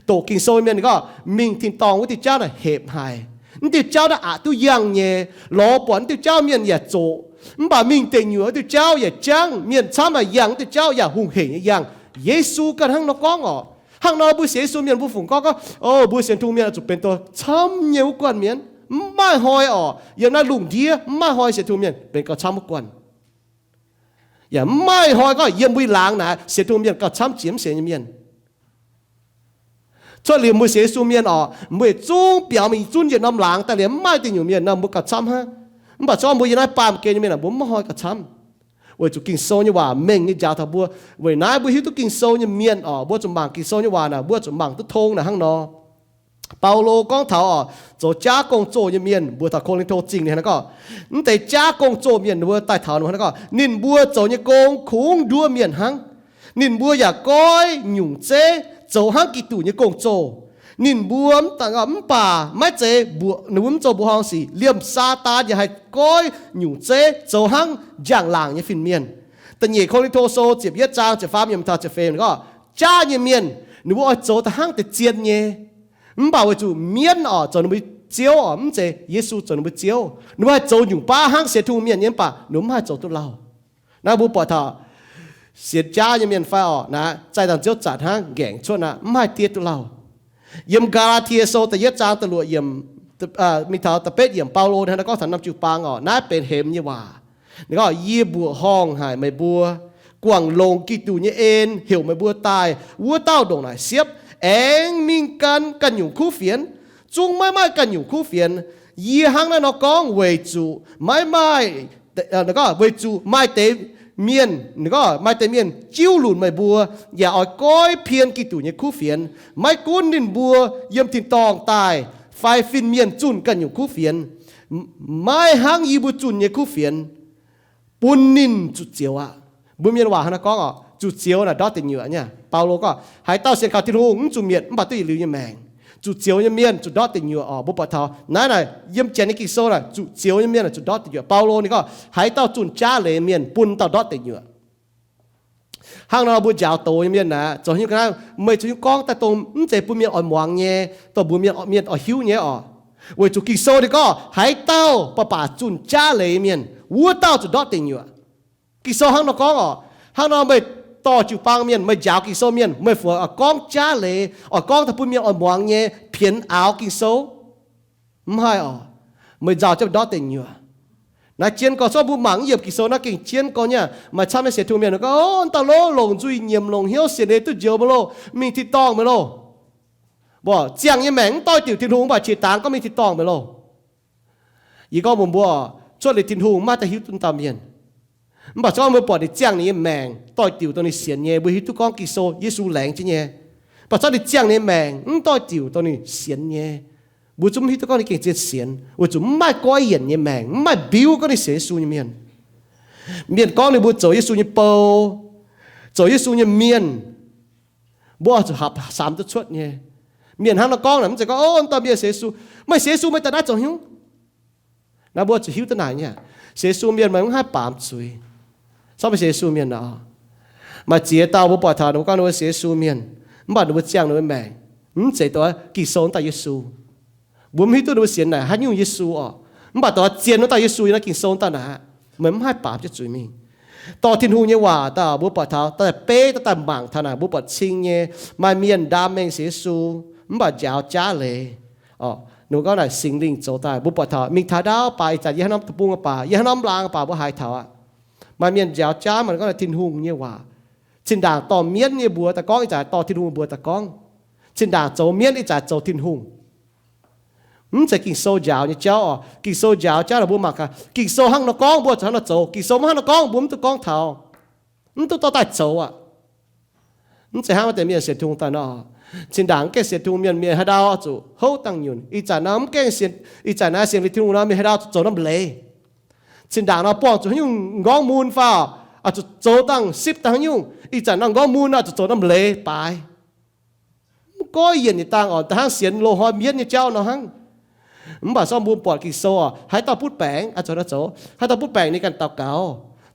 Doqc Ging-Sou mienh ninh gorngv mingh tin-dorngh wuov diuh jauv naaic hepc haic. Mv diuh jauv naaiv aqc duqv yangh nyei. Lorz buatc mv diuh jauv mienh yaac zoqc. Mv baac mingh deic nyuoqc wuov diuh jauv yaac jangv, mienh camv yaac yangh, mv diuh jauv yaac hungh hec nyei yangh. Yesu ganh hnangv nor gorngv oc. Hnangv nor mbuo sienx Yesu mienh mbuo fungc gorngv gorngv, o, mbuo sienx Tin-Hungh mienh oix zuqc benx dongh camv nyei wuov guanh mienh. Mv maaih hnoi oc, yiem naaiv lungh ndiev mv maaih hnoi sienx Tin-Hungh mienh benx gauh camv wuov guanh. Yaac mv maaih hnoi gorngv yiem mbuo laangz naaic sienx Tin-Hungh mienh gauh camv jiex mv sienx nyei mienh. Cuotv liuz mbuo sienx Yesu mienh oc, mbuo yietc zungv biaux mingh zunv yietc norm laangz daaih liuz mv maaih dingc nyungc mienh nor, mbuo gauh camv hnangv. Mv baac se gorngv mbuo yiem naaiv baamh gen nyei mienh aah, mbuo mv maaih hnoi gauh camv. Weic zuqc Ging-Sou nyei waac mengh nyei njaaux taux mbuo. Weic naaiv mbuo hiuv duqv Ging-Sou nyei mienh oc, mbuo zuqc mangc Ging-Sou nyei waac naaic, mbuo zuqc mangc duqv tong naaic hnangv nor. Baulo gorngv taux oc, zoux jaav gong-zoh nyei mienh mbuox taux Ko^lin^to Zingh ninh hnangv gorngv, mv deix jaav gong-zoh mienh ninh mbuo daaih taux ninh hnangv gorngv, ninh mbuo zoux nyei gong kungx nduov mienh hnangv. Ninh mbuo yaac goiv nyungc zeiv zoux hnangv Giduc nyei gong-zoh. Ninh mbuo mv baac maiv zeiz mbuoqc, ninh mbuo mv zoux mbuoqc horngh sic, liemh Saadaan yaac haih goiv nyungc zeiv zoux hnangv njang-laangc nyei fin-mienh. Da'nyeic Ko^lin^to Sou ziepc yietv zaang ziepc faam yiemc taux ziepc feix gorngv, jaav nyei mienh ninh mbuo oix zoux da'hnangv deix zien nyei. Mv baac weic zuqc mienv oc zoux ninh mbuo ziouv oc, mv zeiz Yesu zoux ninh mbuo ziouv. Ninh mbuo haih zoux nyungc baav hnangv sienx Tin-Hungh mienh nyei, mv baac ninh mbuo mv haih zoux duqv lauh. Naaiv mbuo buatc taux sienx jaav nyei mienh fai oc, naaiv zaih dangh ziouv zanc hnangv nqaengc cuotv naaiv, mv haih diev duqv lauh. Yiem Gaa^laa^tie Sou da'yietv zaang da'luoqc yiemc, mingh taux da'betv yiemc Baulo ninh hnangv naaiv gorngv taux norm jiu-baang orqc, naaiv benx hemx nyei waac. Ninh gorngv, Yie mbuoqc horngh haic meih mbuo, guangc longx Giduc nyei en heuc meih mbuo daaih wuov dauh ndongc naaic siepv, aengx mingh gan ganh nyungc kuv fienx, zungv maiv maaih ganh nyungc kuv fienx. Yie hnangv naaiv nor gorngv weic zuqc maiv maaih, weic zuqc maaih deix mienh, maaih deix mienh jiuv lunc meih mbuo, yaac oix goiv pien Giduc nyei kuv fienx. Maiv gunv ninh mbuo yiem tin-dorngh daaih fai fin-mienh zunh ganh nyungc kuv fienx, maiv hnangv yie mbuo zunh nyei kuv fienx, bun ninh zuqc zioux aqv. Mbuo mienh waac hnangv naaiv gorngv orqc, zuqc zioux naaic ndortv deic nyuoqc nyei. Baulo gorngv, haaix dauh sienx kaux Tin-Hungh mv zuqc mietc mv baac duqv yietc liuz nyei maengc. Zuqc zioux nyei mienh zuqc ndortv deic nyuoqc orqc. Mbuo buatc taux naaiv naaic yiem Janx nyei Ging-Sou naaic zuqc zioux nyei mienh zuqc ndortv deic nyuoqc. Baulo ninh gorngv haaix dauh zunh jaav leiz mienh bun dauh ndortv deic nyuoqc. Hnangv nor mbuo njaaux doz nyei mienh aeqv, zoux nyungc ga'naaiv meih zoux nyungc gorngv daaih dongh mv zeiz bun mienh oix muangx nyei, dongh mbuox mienh, mienh oix hiuv nyei orqc. Weic zuqc Ging-Sou ninh gorngv haaix dauh baac baac zunh jaav leiz mienh, wuov dauh zuqc ndortv deic nyuoqc. Ging-Sou hnangv nor gorngv orqc. Hnangv nor meih dorh jiu-baang mienh, meih njaaux Ging-Sou mienh, meih fungc oix gorngv jaav leiz, oix gorngv daaih bun mienh oix muangx nyei pienx aaux Ging-Sou? Mv haih orqc. Meih nzauh jienv ndortv deic nyuoqc. Naaiv jienv gorx, zorqv mbuo mangc yiem Ging-Sou naaiv gengh jienv gorx nyei. Maaih camv nyei sienx Tin-Hungh mienh gorngv, Ov, dauh loh longc nzuih nyiemc longc hnyouv sienx nyei duqv njoux mv loh, mingh tin-dorngh mv loh. Mbuo ziangh nyei maengc mv doix-diuc Tin-Hungh mv baac qiex dangx gorngv mingh tin-dorngh mv loh. Yie gorngv mbuox mbuo, cuotv liuz Tin-Hungh maiv daaih hiuv duqv dauh mienh. Mv baac zorqv mbuo buatc ninh ziangh ninh nyei maengc doix-diuc dongh ninh sienx nyei, mbuo hiuv duqv gorngv Ging-Sou Yesu laengz jienv nyei. Mv baac zorqv ninh ziangh ninh nyei maengc mv doix-diuc dongh ninh sienx nyei, mbuo zungv mv hiuv duqv gorngv ninh gengh zien sienx, weic zuqc mv maaih goiv yienc nyei maengc, mv maaih mbiuv gorngv ninh sienx Yesu nyei mienh. Mienh gorngv ninh mbuo zoux Yesu nyei bou, zoux Yesu nyei mienh, mbuo oix zuqc hapc samx duqv cuotv nyei. Mienh hnangv nor gorngv naaic, mv zeiz gorngv, Ov, dauh mienh sienx Yesu, meih sienx Yesu meih daaih naaiv zoux haaix nyungc? Naaiv mbuo zuqc hiuv duqv naaic nyei. Sienx Yesu mienh meih mv haih baamz zuiz. Corc meih sienx Yesu mienh nor, maaih ziex dauh mbuo buatc taux ninh mbuo gorngv ninh mbuo sienx Yesu mienh, mv baac ninh mbuo ziangh ninh mbuo maengc mv zeiz dongh Ging-Sou wuov dauh Yesu. Mbuo mv hiuv duqv ninh mbuo sienx naaic haaix nyungc Yesu orqc. Mv baac dongh zien wuov dauh Yesu yiem naaiv Ging-Sou wuov dauh naaic, meih mv haih baamz jienv zuiz mingh. Dorh Tin-Hungh nyei waac daaih mbuo buatc taux daaih beiv daaih mangc taux naaic, mbuo buatc cing nyei, maaih mienh ndaam mengh sienx Yesu mv baac njaaux jaav leiz. Ninh mbuo gorngv naaic Singx Lingh zoux daaih, mbuo buatc taux mingh taux ndaauv baac, ih zanc yie haaix norm deic-bung baac, yie haaix norm laangz baac mbuo haiz taux aqv. Maaih mienh njaaux jaav, maaih gorngv naaic Tin-Hungh nyei waac. Zinh ndaangc dorh mienv nyei mbuox daaih gorngv, ih zanc dorh Tin-Hungh mbuox daaih gorngv. Zinh ndaangc zoux mienv, ih zanc zoux Tin-Hungh. Mv zeiz Ging-Sou njaaux nyei jauv orqc. Ging-Sou njaaux jauv naaic mbuo mangc gaax, Ging-Sou hnangv nor gorngv mbuo zuqc hnangv nor zoux, Ging-Sou mv hnangv nor gorngv mbuo mv duqv gorngv taux, mv duqv dorh daaih zoux aqv. Mv zeiz hnangv maaih deix mienh sienx Tin-Hungh daaih nor, zinh ndaangc mv gaengh sienx Tin-Hungh mienh, mienh haaix ndau zuqc houv dangh nyunc. Ih zanc nor mv gaengh sienx, ih zanc naaiv sienx liuz Tin-Hungh nor, mienh haaix ndau zuqc zoux norm leiz. Zinh ndaangc nor buangh zuqc haaix nyungc m'nqorngv mun fai oix zuqc zoux dangh sipv dangh haaix nyungc. Ih zanc nor m'nqorngv mun oix zuqc zoux norm leiz baaix. Mv goiv yienc nyei dangh orqc, da'hnangv sienx loz-hnoi mienv nyei jauv nor hnangv. Mv baac zorqv mbuo buatc Ging-Sou orqc, haaix dauh butv baengc oix zuqc nor zoux. Haaix dauh butv baengc ninh ganh daux gaux.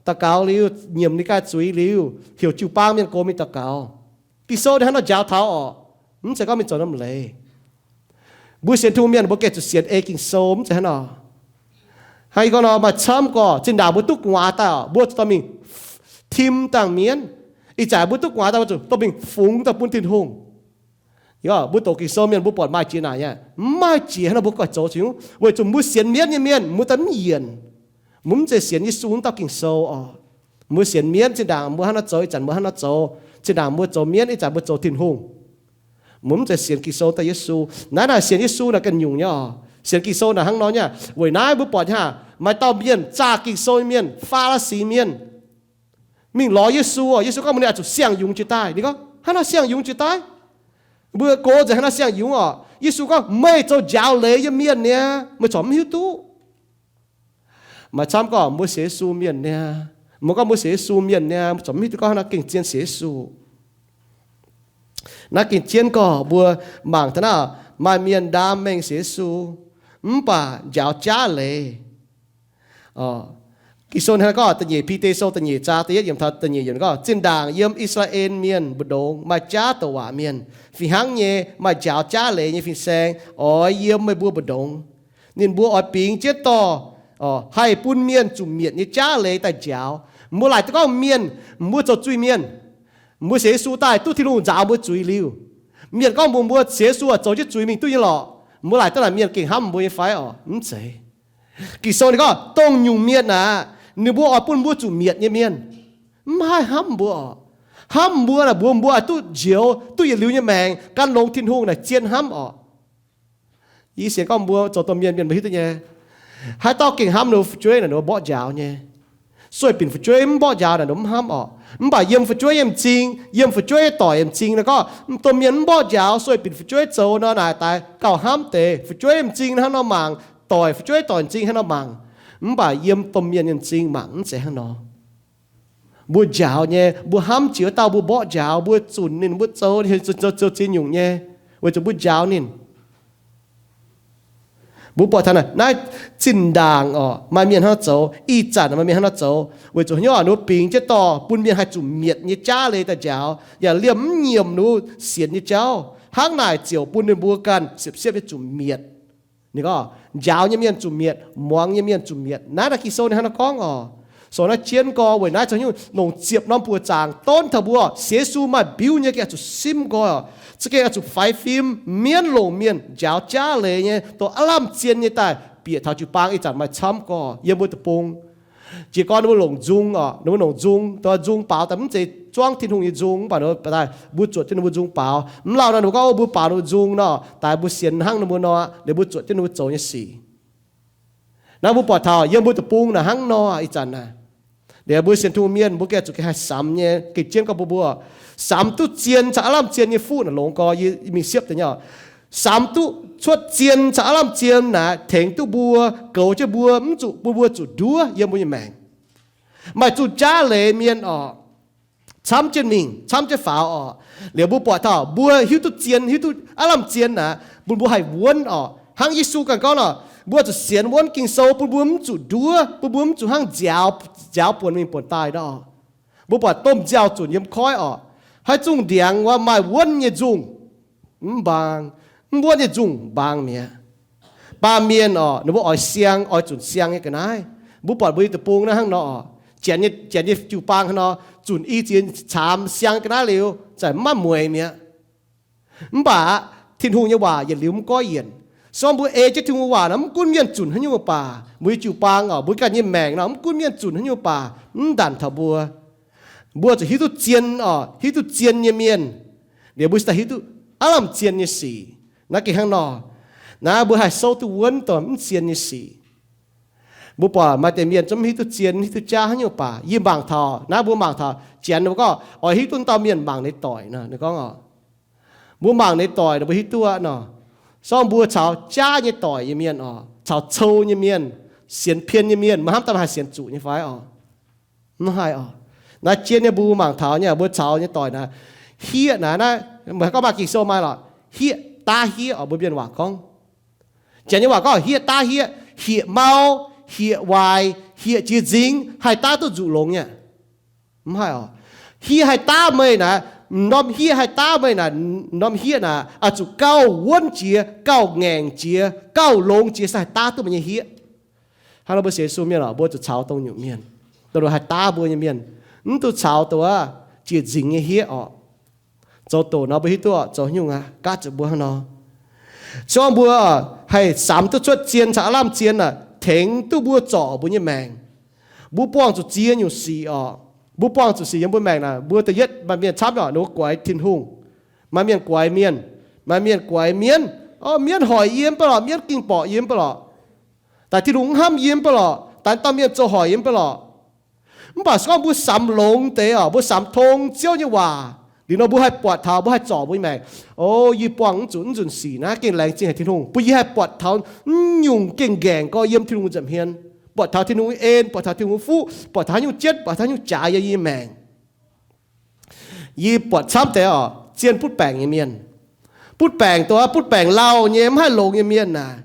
Daux gaux liuz, nyiemc ninh ganh zuiz liuz, heuc jiu-baang mienh gox mingh daux gaux. Ging-Sou ninh hnangv nor njaaux taux orqc. Mv zeiz gorngv mingh zoux norm leiz. Mbuo sienx Tin-Hungh mienh mbuo gengh zuqc sienx ei Ging-Sou, mv zeiz hnangv nor. Hnangv yie gorngv nor, maaih camv gorx zinh ndaangc mbuo duqv gu'nguaaz daaih orqc, mbuo zuqc dorh mingh tim dangh mienv. Ih zanc mbuo duqv gu'nguaaz daaih, mbuo zuqc dorh mingh fungx daaih bun Tin-Hungh. Mbuo doqc Ging-Sou mienh mbuo buatc maaih jiex naaic nyei. Mv maaih jiex hnangv nor mbuo goiv zoux zuqc nyungc, weic zuqc mbuo sienx mienv nyei mienh mbuo daaih mv yienc. Mbuo mv zeiz sienx Yesu wuov dauh Ging-Sou orqc. Mbuo sienx mienv zinh ndaangc mbuo hnangv nor zoux, ih zanc mbuo hnangv nor zoux. Zinh ndaangc mbuo zoux mienv, ih zanc mbuo zoux Tin-Hungh. Mbuo mv zeiz sienx Ging-Sou daaih Yesu. Naaiv naaic sienx Yesu naaic ganh nyungc nyei orqc. Sienx Ging-Sou naaic hnangv nor nyei. Weic naaiv mbuo buatc nyei, maaih dauh mienh zaah Ging-Sou nyei mienh, Faa^li^si mienh, mingh lorz Yesu orqc. Yesu gorngv mbuox ninh oix zuqc siang-yungz jiex daaih. Ninh gorngv, Hnangv nor siang-yungz jiex daaih? Mbuo gox nzengc hnangv nor siang-yungz orqc. Yesu gorngv, Meih zoux njaaux leiz nyei mienh niaa, meih corc mv hiuv duqv. Maaih camv gorngv mbuo sienx Yesu mienh niaa, mbuo gorngv mbuo sienx Yesu mienh niaa, mbuo corc mv hiuv duqv gorngv hnangv nor gengh zien sienx Yesu. Naaiv gengh jienv gorx mbuo mangc taux naaiv, maaih mienh ndaam mengh sienx Yesu, mv baac njaaux jaav leiz. Ging-Sou hnangv gorngv da'nyeic Bide Sou da'nyeic zaang da'yietv yiemc taux da'nyeic yiemc gorngv, Zinh ndaangc yiem I^saa^laa^en Mienh mbu'ndongx maaih jaav douc waac mienh, fih hnangv nyei maaih njaaux jaav leiz nyei fin-saeng oix yiem meih mbuo mbu'ndongx. Ninh mbuo oix bingx jienv dorh haih bun mienh zuqc mietc nyei jaav leiz daaih njaaux. Mbuo laaic duqv gorngv mienh, mbuo zoux zuiz-mienh, mbuo sienx Yesu daaih duqv Tin-Hungh nzaaux mbuo zuiz liuz, mienh gorngv mbuox mbuo sienx Yesu zoux jienv zuiz mingh duqv nyei lorqc. Mbuo laaic duqv naaic mienh gengh hnamv mbuo nyei fai orqc? Mv zeiz. Ging-Sou ninh gorngv dongh nyungc mienh aeqv, ninh mbuo oix bun mbuo zuqc mietc nyei mienh, mv haih hnamv mbuo orqc. Hnamv mbuo naaic mbuox mbuo oix duqv njoux, duqv yietc liuz nyei maengc, gan longx Tin-Hungh naaic zien hnamv orqc. Yie sienx gorngv mbuo zoux domh mienh, mienh mbuo hiuv duqv nyei. Haaix dauh gengh hnamv ninh mbuo fu'jueiv naaic, ninh mbuo mborqv njaaux nyei. Sueih binc fu'jueiv mv mborqv njaaux naaic, ninh mbuo mv hnamv orqc. Mv baac yiem fu'jueiv nyei m'zing, yiem fu'jueiv nyei doic nyei m'zing naaic gorngv, domh mienh mv mborqv njaaux, sueih binc fu'jueiv zoux nor naaic daaih gauh hnamv deix. Fu'jueiv nyei m'zing hnangv nor mangc, doic, fu'jueiv doic m'zing hnangv nor mangc. Mv baac yiem domh mienh nyei m'zing mangc mv zeiz hnangv nor. Mbuo njaaux nyei, mbuo hnamv jiex wuov dauh mbuo mborqv njaaux, mbuo zunc ninh, mbuo zoux, zoux ziex nyungc nyei, weic zuqc mbuo njaaux ninh. Mbuo buatc taux naaiv zinh ndaangc orqc, maaih mienh hnangv nor zoux, ih zanc maaih mienh hnangv nor zoux, weic zuqc haaix nyungc, ninh mbuo bingx jienv dorh bun mienh haih zuqc mietc nyei jaav leiz daaih njaaux, yaac liemh mv nyiemc ninh mbuo sienx nyei jauv. Hnangv naaic ziouc bun ninh mbuo ganh siepv-siepv nyei zuqc mietc. Ninh gorngv, njaaux nyei mienh zuqc mietc, muangx nyei mienh zuqc mietc. Naaiv da'nyeic Ging-Sou ninh hnangv nor gorngv orqc. Sou naaiv jienv gorx weic naaiv zoux nyungc longc ziepc norm buoz zaangc donv taux mbuo, sienx Yesu maaih mbiuv nyei gengh oix zuqc simv nqoi orqc. Za'gengh oix zuqc faix fim, mienv longc mienh njaaux jaav leiz nyei, dongh aav lamh zien nyei daaih bieqc taux jiu-baang ih zanc maaih camv gorx yiem mbuo deic-bung. Jiez gorn ninh mbuo longc nzung orqc, ninh mbuo longc nzung, dongh nzung baaux daaih mv zeiz zuangv Tin-Hungh nyei nzung, mv baac ninh mbuo daaih mbuo zuotc jienv ninh mbuo nzung baaux. Mv lauh nor ninh mbuo gorngv, o, mbuo baaux ninh mbuo nzung nor, daaih mbuo sienx hnangv ninh mbuo nor, liuz mbuo zuotc jienv ninh mbuo zoux nyei sic. Naaiv mbuo buatc taux yiem mbuo deic-bung naaic hnangv nor ih zanc naaic. Liuz mbuo sienx Tin-Hungh mienh mbuo gengh zuqc gengh haih samx nyei, gengh jienv gorngv mbuo mbuo samx duqv zien caux aav lamh zien nyei fuqv naaic longx gorx, yie mingh siepv deix nyei oc. Samx duqv cuotv zien caux aav lamh zien naaic tengx duqv mbuo, goux jienv mbuo, mv zuqc bun mbuo zuqc nduov yiem mbuo nyei maengc. Maaih zuqc jaav leiz mienh orqc, camv jienv mingh, camv jienv faaux orqc. Liuz mbuo buatc taux mbuo hiuv duqv zien, hiuv duqv aav lamh zien naaic, bun mbuo haih wuonv orqc. Hnangv Yesu ganh gorngv nor, mbuo zuqc sienx wuonv Ging-Sou bun mbuo mv zuqc nduov, bun mbuo mv zuqc hnangv nziaaux, nziaaux buonc mingh buonc daaih nor. Mbuo buatc domh nziaaux zunc yiem koiv orqc, haaix zungh ndiangx wuov maaih wuonv nyei nzungh mv mbaang, mv wuonv nyei nzungh mbaang mi'aqv. Baamh mienh orqc, ninh mbuo oix siang, oix zunc siang nyei ga'naaiv. Mbuo buatc mbuo nyei deic-bung naaiv hnangv nor orqc, janx nyei, janx nyei jiu-baang hnangv nor, zunc i ziex caamx siang ga'naaiv liuz, za'gengh mv maaih mueiz mi'aqv. Mv baac Tin-Hungh nyei waac yietc liuz mv goiv yienc. Se gorngv mbuo ei jienv Tin-Hungh waac nor, mv gunv mienh zunc haaix nyungc baac, mbuo nyei jiu-baang orqc, mbuo ganh nyei maengc nor, mv gunv mienh zunc haaix nyungc baac, mv ndanc taux mbuo. Mbuo zuqc hiuv duqv zien orqc, hiuv duqv zien nyei mienh, liuz mbuo cingx daaih hiuv duqv aav lamh zien nyei sic. Naaiv gengh hnangv nor, naaiv mbuo haih souv duqv wuonv dongh mv zien nyei sic. Mbuo buatc maaih deix mienh zungv mv hiuv duqv zien, mv hiuv duqv jaav haaix nyungc baac. Yie mangc taux, naaiv mbuo mangc taux, janx ninh mbuo gorngv oix hiuv duqv dauh mienh mangc ninh doic nor, ninh gorngv oc, mbuo mangc ninh doic nor mbuo hiuv duqv aqv nor. Se gorngv mbuo caux jaav nyei doic nyei mienh oc, caux cou nyei mienh, sienx pien nyei mienh, maiv hnamv daaih haih sienx zuqc nyei fai oc? Mv haih oc. Naaiv jien nyei mbuo mangc taux nyei, mbuo caux nyei doic naaiv, hieqv naaiv, naaiv, mv baac gorngv maaih Ging-Sou maaih lorqc, hieqv daav hieqv oc, mbuo mienh waac gorngv. Janx nyei waac gorngv hieqv daav hieqv, hieqv mau, hieqv waaic, hieqv jiex nzingx, haih daav duqv nzuqc longx nyei. Mv haih oc. Hieqv haih daav meih naaic, m'norm hieqv haih daav meih naaic, m'norm hieqv naaic, oix zuqc gauh wuonv jiex, gauh ngaengc jiex, gauh longx jiex se haih daav duqv meih nyei hieqv. Hnangv nor mbuo sienx Yesu mienh oc, mbuo zuqc caux dongh nyungc mienh, dongh haih daav mbuo nyei mienh, mv duqv caux dongh jiex nzingx nyei hieqv oc. Zoux doqc nor mbuo hiuv duqv oc, zoux haaix nyungc aqv, gaatv zuqc mbuo hnangv nor. Se gorngv mbuo haih samx duqv cuotv zien caux aav lamh zien aeqv, tengx duqv mbuo zorc mbuo nyei maengc. Mbuo buangh zuqc ziex nyungc sic oc. Mbuo buangh zuqc sic yiem mbuo maengc naaic, mbuo da'yietv maaih mienh camv oc, ninh mbuo guaix Tin-Hungh. Maaih mienh guaix mienh, maaih mienh guaix mienv. Orv, mienv hoic yie mv baac lorqc, mienv ging borqc yie mv baac lorqc, daaih Tin-Hungh mv hnamv yie mv baac lorqc, daaih dauh mienh zoux hoic yie mv baac lorqc. Mv baac se gorngv mbuo samx longx deix oc, mbuo samx tong Ziouv nyei waac, liuz nor mbuo haih buatc taux, mbuo haih zorc mbuo nyei maengc. O, yie buangh mv zuqc naaiv nzunc sic naaiv gengh laengz zingh haic Tin-Hungh, bun yie haih buatc taux mv nyungc gengh ngaengc gorx yiem Tin-Hungh nza'hmien, buatc taux Tin-Hungh en, buatc taux Tin-Hungh fuqv, buatc taux haaix nyungc jienv, buatc taux haaix nyungc jaaix yiem yie maengc. Yie buatc camv deix oc, zien butv baengc nyei mienh. Butv baengc dongh butv baengc lauh nyei, mv haih longx nyei mienh naaic,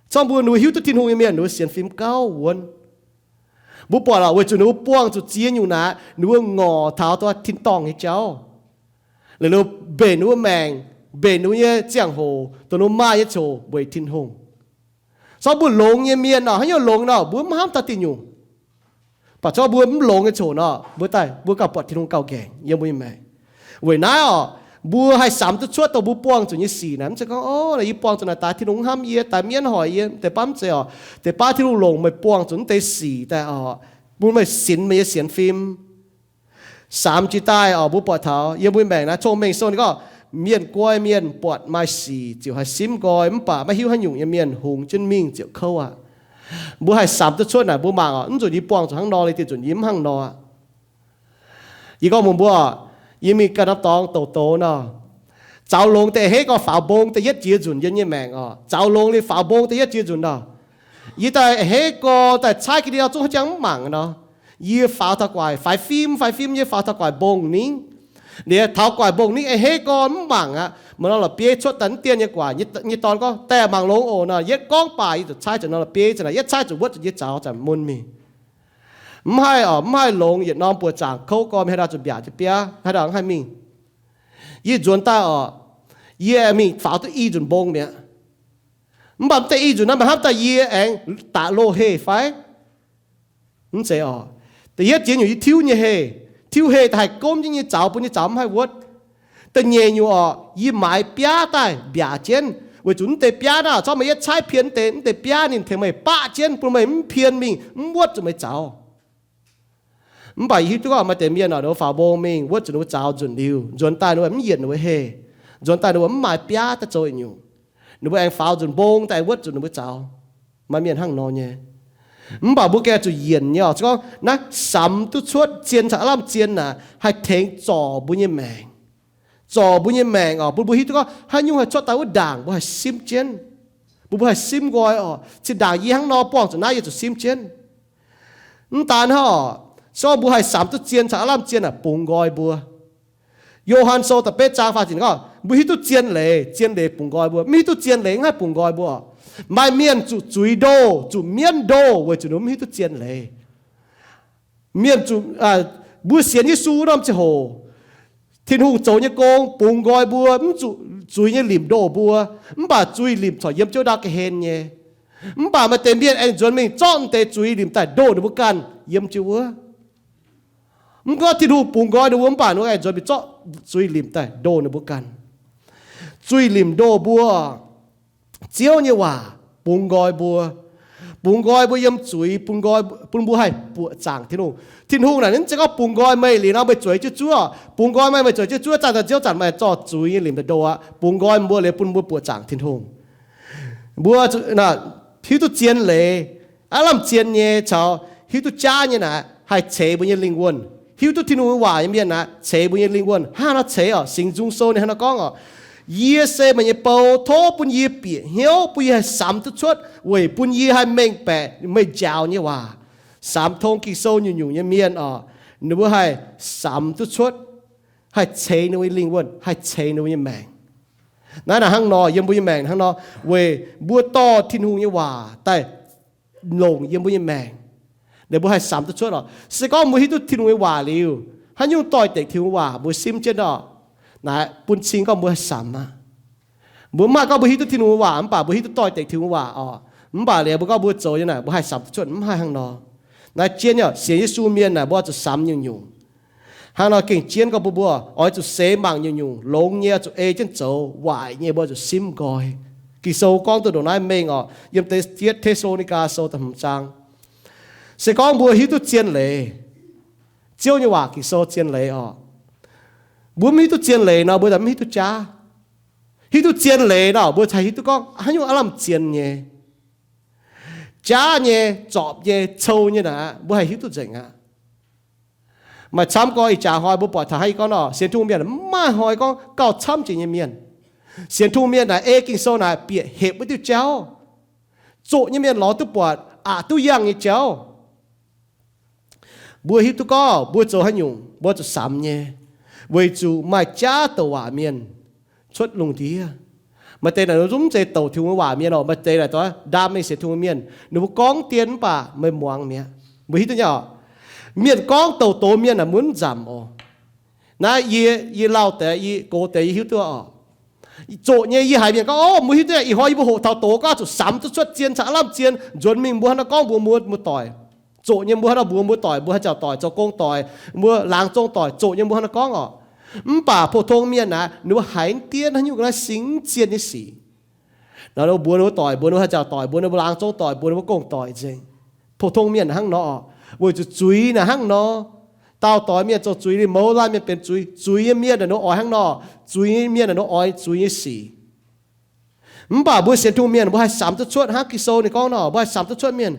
se gorngv mbuo ninh mbuo hiuv duqv Tin-Hungh nyei mienh, ninh mbuo sienx fim gauh wuonv. Mbuo buatc oc, weic zuqc ninh mbuo buangh zuqc ziex nyungc naaic, ninh mbuo ngorc taux dongh tin-dorngh nyei jauv. Liuz ninh mbuo mbenc ninh mbuo maengc, mbenc ninh mbuo nyei ziangh hoc, dongh ninh mbuo maaih nyei coc weic Tin-Hungh. Se gorngv mbuo longx nyei mienh oc, haaix nyungc longx nor, mbuo mv hnamv taux diuh nyungc. Baac se gorngv mbuo mv longx nyei coc nor, mbuo daaih mbuo gauh buatc Tin-Hungh gauh nqaengc yiem mbuo nyei maengc. Weic naaiv oc, Mbuo haih samx duqv cuotv dongh mbuo buangh zuqc nyei sic naaic. Mv zeiz gorngv, o, naaic yie buangh zuqc naaic daaih Tin-Hungh hnamv yie, daaih mienv hoic yie, deix baav mv zeiz oc. Deix baav Tin-Hungh longc meih buangh zuqc mv deix sic daaih oc, bun meih sinx meih nyei sienx fim. Samx jiex daaih oc, mbuo buatc taux yiem mbuo maengc naaiv Cong-Mengh Sou ninh gorngv, mienh guai mienh buatc maaih sic ziouc haih simv nqoi, mv baac maiv hiuv haaix nyungc nyei mienh hungx jienv mingh ziouc kouv aqv. Mbuo haih samx duqv cuotv naaic, mbuo mangc oc, mv nzunc yie buangh zuqc hnangv nor, liuz dinh nzunc yie mv hnangv nor aqv. Yie gorngv mbuox mbuo, yie mingh ganh norm dorngx douc douc nor, zaux longx deix a'hneiv gorx faaux mbong da'yietv jiex nzunc yiem nyei maengc oc. Zaux longx liuz faaux mbong da'yietv jiex nzunc nor, yie daaih a'hneiv gorx daaih caaiv ga'ndiev zungv haaix jangx mv mangc nor. Yie faaux taux guaic, faix fim faix fim nyei faaux taux guaic mbong ningv. Liuz taux guaic mbong ningv a'hneiv gorx mv mangc aqv. Maaih norm la'bieiv cuotv daaih mv dien nyei guaic, yie nyei dorn gorngv, Diex, mangc longx oc nor. Yietv gorngv baac yie zuqc caaiv zuqc norm la'bieiv, yietv caaiv zuqc wuotv zuqc yie zaux, za'gengh mun mingh. Mv haih oc, mv haih longx yietc norm buoqc zaangc kouv gorx mingh, haaix dauh zuqc mbiaauc jienv biaav, haaix dauh mv haih mingh. Yie nzuonx daaih oc, yie mingh faaux duqv i nzunc mbong mi'aqv. Mv baac mv deix i nzunc naaiv maaih hnamv daaih yie aengx daaih loz-heh fai? Mv zeiz oc. Da'yietv jiex nyungc yie tiuv nyei heh, tiuv heh daaih haih gomv jienv nyei zaux, bun nyei zaux mv haih wuotv. Da'nyeic nyungc oc, yie maaiz biaav daaih mbiaauc jienv, weic zuqc mv deix biaav naaiv corc maaih yietv caaiv pien deix, mv deix biaav ninh tengx meih baqv jienv, bun meih mv pien mingh, mv wuotv zuqc meih zaux. Mv baac yie hiuv duqv gorngv maaih deix mienh oc, ninh mbuo faaux mbong mingh wuotv zuqc ninh mbuo zaux nzunc liuz, nzuonx daaih ninh mbuo mv yienc ninh mbuo heh, nzuonx daaih ninh mbuo mv maaiz biaav daaih zoux yietc nyungc. Ninh mbuo aengx faaux nzunc mbong daaih aengx wuotv zuqc ninh mbuo zaux. Maaih mienh hnangv nor nyei. Mv baac mbuo gengh zuqc yienc nyei oc. Se gorngv naaiv samx duqv cuotv zien caux aav lamh zien naaic, haih tengx zorc mbuo nyei maengc. Zorc mbuo nyei maengc oc, bun mbuo hiuv duqv gorngv haaix nyungc haih cuotv daaih wuov ndaangc mbuo haih simv jienv, bun mbuo haih simv nqoi oc. Zinh ndaangc yie hnangv nor buangh zuqc naaiv yie zuqc simv jienv. Mv daan hnangv oc, se gorngv mbuo haih samx duqv zien caux aav lamh zien naaic, bungx nqoi mbuo. Yo^han Sou da'betv zaang faah ziepc gorngv, mbuo hiuv duqv zien leiz, zien leiz bungx nqoi mbuo. Mv hiuv duqv zien leiz mv haih bungx nqoi mbuo. Maaih mienh zuqc zuiz ndoh, zuqc mienv ndoh weic zuqc ninh mbuo mv hiuv duqv zien leiz. Mienh zuqc, mbuo sienx Yesu wuov norm ziangh hoc, Tin-Hungh zoux nyei gong bungx nqoi mbuo, mv zuqc zuiz nyei limc ndoh mbuo, mv baac zuiz limc corc yiem jienv wuov ndau ga'hlen nyei. Mv baac maaih deix mienh aengx nzuonx mingh zorqv deix zuiz limc daaih ndoh ninh mbuo ganh yiem jienv wuov. Mv gunv Tin-Hungh bungx nqoi ninh mbuo, mv baac ninh mbuo aengx nzuonx mingh zorqv zuiz limc daaih ndoh ninh mbuo ganh. Zuiz limc ndoh mbuo, Ziouv nyei waac bungx nqoi mbuo, bungx nqoi mbuo yiem zuiz, bun nqoi, bun mbuo haih buoqc zaangc Tin-Hungh. Tin-Hungh naaic mv zeiz gorngv bungx nqoi meih liuz nor meih zueiz jienv zuov. Bungx nqoi meih, meih zueiz jienv zuov, zanc-zanc Ziouv zanc meih zorqv zuiz nyei limc daaih ndoh aqv. Bungx nqoi mbuo liuz bun mbuo buoqc zaangc Tin-Hungh. Mbuo hiuv duqv zien leiz, aav lamh zien nyei caux hiuv duqv jaav nyei naaic haih ceix mbuo nyei lingh wuonh. Hiuv duqv Tin-Hungh nyei waac nyei mienh naaic ceix mbuo nyei lingh wuonh. Hnangv haaix nor ceix oc? Singx Nzung Sou ninh hnangv naaiv gorngv oc, Yie se meih nyei bou, tov bun yie bieqc hnyouv, bun yie haih samx duqv cuotv, weic bun yie haih mengh baeqc meih njaaux nyei waac. Samx tong Ging-Sou nyungc-nyungc nyei mienh oc, ninh mbuo haih samx duqv cuotv, haih ceix ninh mbuo nyei lingh wuonh, haih ceix ninh mbuo nyei maengc. Naaiv naaic hnangv nor, yiem mbuo nyei maengc hnangv nor, weic mbuo dorh Tin-Hungh nyei waac daaih longc yiem mbuo nyei maengc, ninh mbuo haih samx duqv cuotv oc. Se gorngv mbuo hiuv duqv Tin-Hungh nyei waac liuz, haaix nyungc doix-dekc Tin-Hungh waac mbuo simv jienv oc, naaic bun cing gorngv mbuo haih samx aqv. Mbuo mv haih gorngv mbuo hiuv duqv Tin-Hungh nyei waac mv baac mbuo hiuv duqv doix-dekc Tin-Hungh waac oc, mv baac liuz mbuo gorngv mbuo zoux nyei naaic mbuo haih samx duqv cuotv, mv haih hnangv nor. Naaiv jienv nyei sienx Yesu mienh naaic mbuo oix zuqc samx nyungc-nyungc. Hnangv nor gengh jienv gorngv mbuo, mbuo oix zuqc seix mangc nyungc-nyungc, longx nyei oix zuqc ei jienv zoux, waaic nyei mbuo oix zuqc simv nqoi. Ging-Sou gorngv duqv ndongc naaiv mengh oc, yiem Te-, Te^saa^lo^ni^gaa Sou da'hmz zaang. Se gorngv mbuo hiuv duqv zien leiz, Ziouv nyei waac Ging-Sou zien leiz oc. Mbuo mv hiuv duqv zien leiz nor mbuo daaih mv hiuv duqv jaav. Hiuv duqv zien leiz nor mbuo haih hiuv duqv gorngv haaix nyungc aav lamh zien nyei. Jaav nyei, zorpc nyei, cou nyei naaic mbuo haih hiuv duqv nzengc aqv. Maaih camv gorx ih jaax hnoi mbuo buatc taux hnangv yie gorngv nor, sienx Tin-Hungh mienh mv maaih hnoi gorngv gauh camv jiex nyei mienh. Sienx Tin-Hungh mienh naaic ei Ging-Sou naaic bieqc hepc wuov diuh jauv, zoqc nyei mienh lorz duqv buatc aqc duqv yangh nyei jauv. Mbuo hiuv duqv gorngv mbuo zoux haaix nyungc mbuo zuqc samx nyei, weic zuqc maaih jaav douc waac mienh cuotv lungh ndiev. Maaih deix naaic zungv mv zeiz douc Tin-Hungh waac mienh oc. Maaih deix naaic ndaam mingh sienx Tin-Hungh mienh, ninh mbuo gorngv dien mv baac meih muangx mi'aqv. Mbuo hiuv duqv nyei oc. Mienh gorngv douc doz mienh naaic mbuo mv nzamc oc. Naaiv yie, yie lauh deix, yie gox deix yie hiuv duqv oc. Zoqc nyei yie haiz mienh gorngv, o, mbuo hiuv duqv, ih hnoi yie mbuo hoqc taux doz gorngv zuqc samx duqv cuotv zien caux aav lamh zien, nzuonx mingh mbuo hnangv naaiv gorngv mbuox mbuo muoz-doic. Zoqc nyei mbuo hnangv naaiv mbuox mbuo doic, mbuo haaix zanc doic zoux gong doic, mbuo laangz zong doic, zoqc nyei mbuo hnangv naaiv gorngv oc. Mv baac pou-tong mienh naaic, ninh mbuo haiz diev naaiv nyungc ga'naaiv singx zien nyei sic. Nor ninh mbuo mbuox ninh mbuo doic, mbuox ninh mbuo haih nzauh doic, mbuox ninh mbuo laangz zong doic, mbuox ninh mbuo gong doic nzengc. Pou-tong mienh hnangv nor, weic zuqc zuiz naaic hnangv nor. Daauh doix mienh zoux zuiz, ninh mouz laanh mienh benx zuiz. Zuiz nyei mienh naaic ninh mbuo oix hnangv nor. Zuiz nyei mienh naaic ninh mbuo oix zuiz nyei sic. Mv baac mbuo sienx Tin-Hungh mienh, mbuo haih samx duqv cuotv hnangv Ging-Sou ninh gorngv nor, mbuo haih samx duqv cuotv mienh,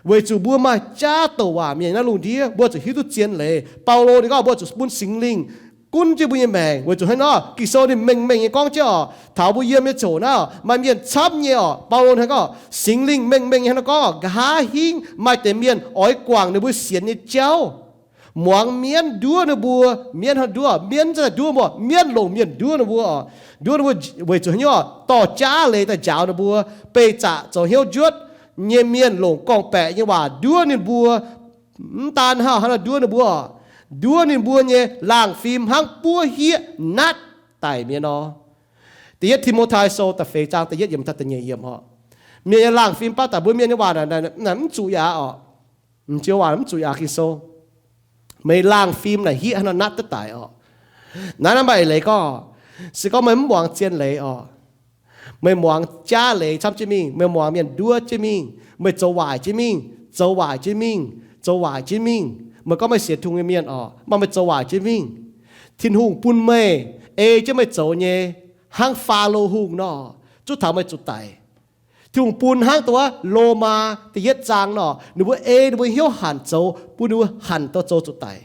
weic zuqc mbuo maaih jaav douc waac mienh naaiv lungh ndiev, mbuo zuqc hiuv duqv zien leiz. Baulo ninh gorngv mbuo zuqc bun Singx Lingh gunv jienv mbuo nyei maengc. Weic zuqc hnangv nor, Ging-Sou ninh mengh mengh nyei gorngv jienv oc, taux mbuo yiem nyei ziouc naaiv maaih mienh camv nyei oc. Baulo hnangv gorngv Singx Lingh mengh mengh nyei hnangv nor gorngv, nqa'haav hingv maaih deix mienh oix guangc ninh mbuo sienx nyei jauv, muangx mienv nduov ninh mbuo. Mienv hnangv nduov, mienv za'gengh nduov mbuo, mienv longc mienh nduov ninh mbuo oc. Nduov ninh mbuo weic zuqc haaix nyungc? Dorh jaav leiz daaih njaaux ninh mbuo. Beih zaqc zoux hnyouv njuotv nyei mienh longc gorngv-baeqc nyei waac nduov ninh mbuo. Mv daan hnangv nor, nduov ninh mbuo, nduov ninh mbuo nyei laangh fim hnangv buov hieqv natv daic mi'aqv nor. Da'yietv Ti^mo^tai Sou da'feix zaang da'yietv yiemc taux da'nyeic yiemc oc. Mienh nyei laangh fim baav daaih mbuo mienh nyei waac naaic mv zuqc yaac oc. M'jiex waac mv zuqc yaac Ging-Sou. Meih laangh fim naaic hieqv hnangv nor natv duqv daic oc. Naaiv naaiv maaih eix leiz gorngv, se gorngv meih mv muangx zien leiz oc, meih muangx jaav leiz camv jienv mingh, meih muangx mienh nduov jienv mingh, meih zoux waaic jienv mingh, zoux waaic jienv mingh, zoux waaic jienv mingh. Meih gorngv meih sienx Tin-Hungh nyei mienh oc, mv baac meih zoux waaic jienv mingh. Tin-Hungh bun meih, ei jienv meih zoux nyei, hnangv Faalo Hungh nor, zuov taux meih zuqc daic. Tin-Hungh bun hnangv dongh wuov Lomaa da'yietv zaang nor, ninh mbuo ei ninh mbuo hnyouv hanc zoux, bun ninh mbuo hanc daaih zoux zuqc daic.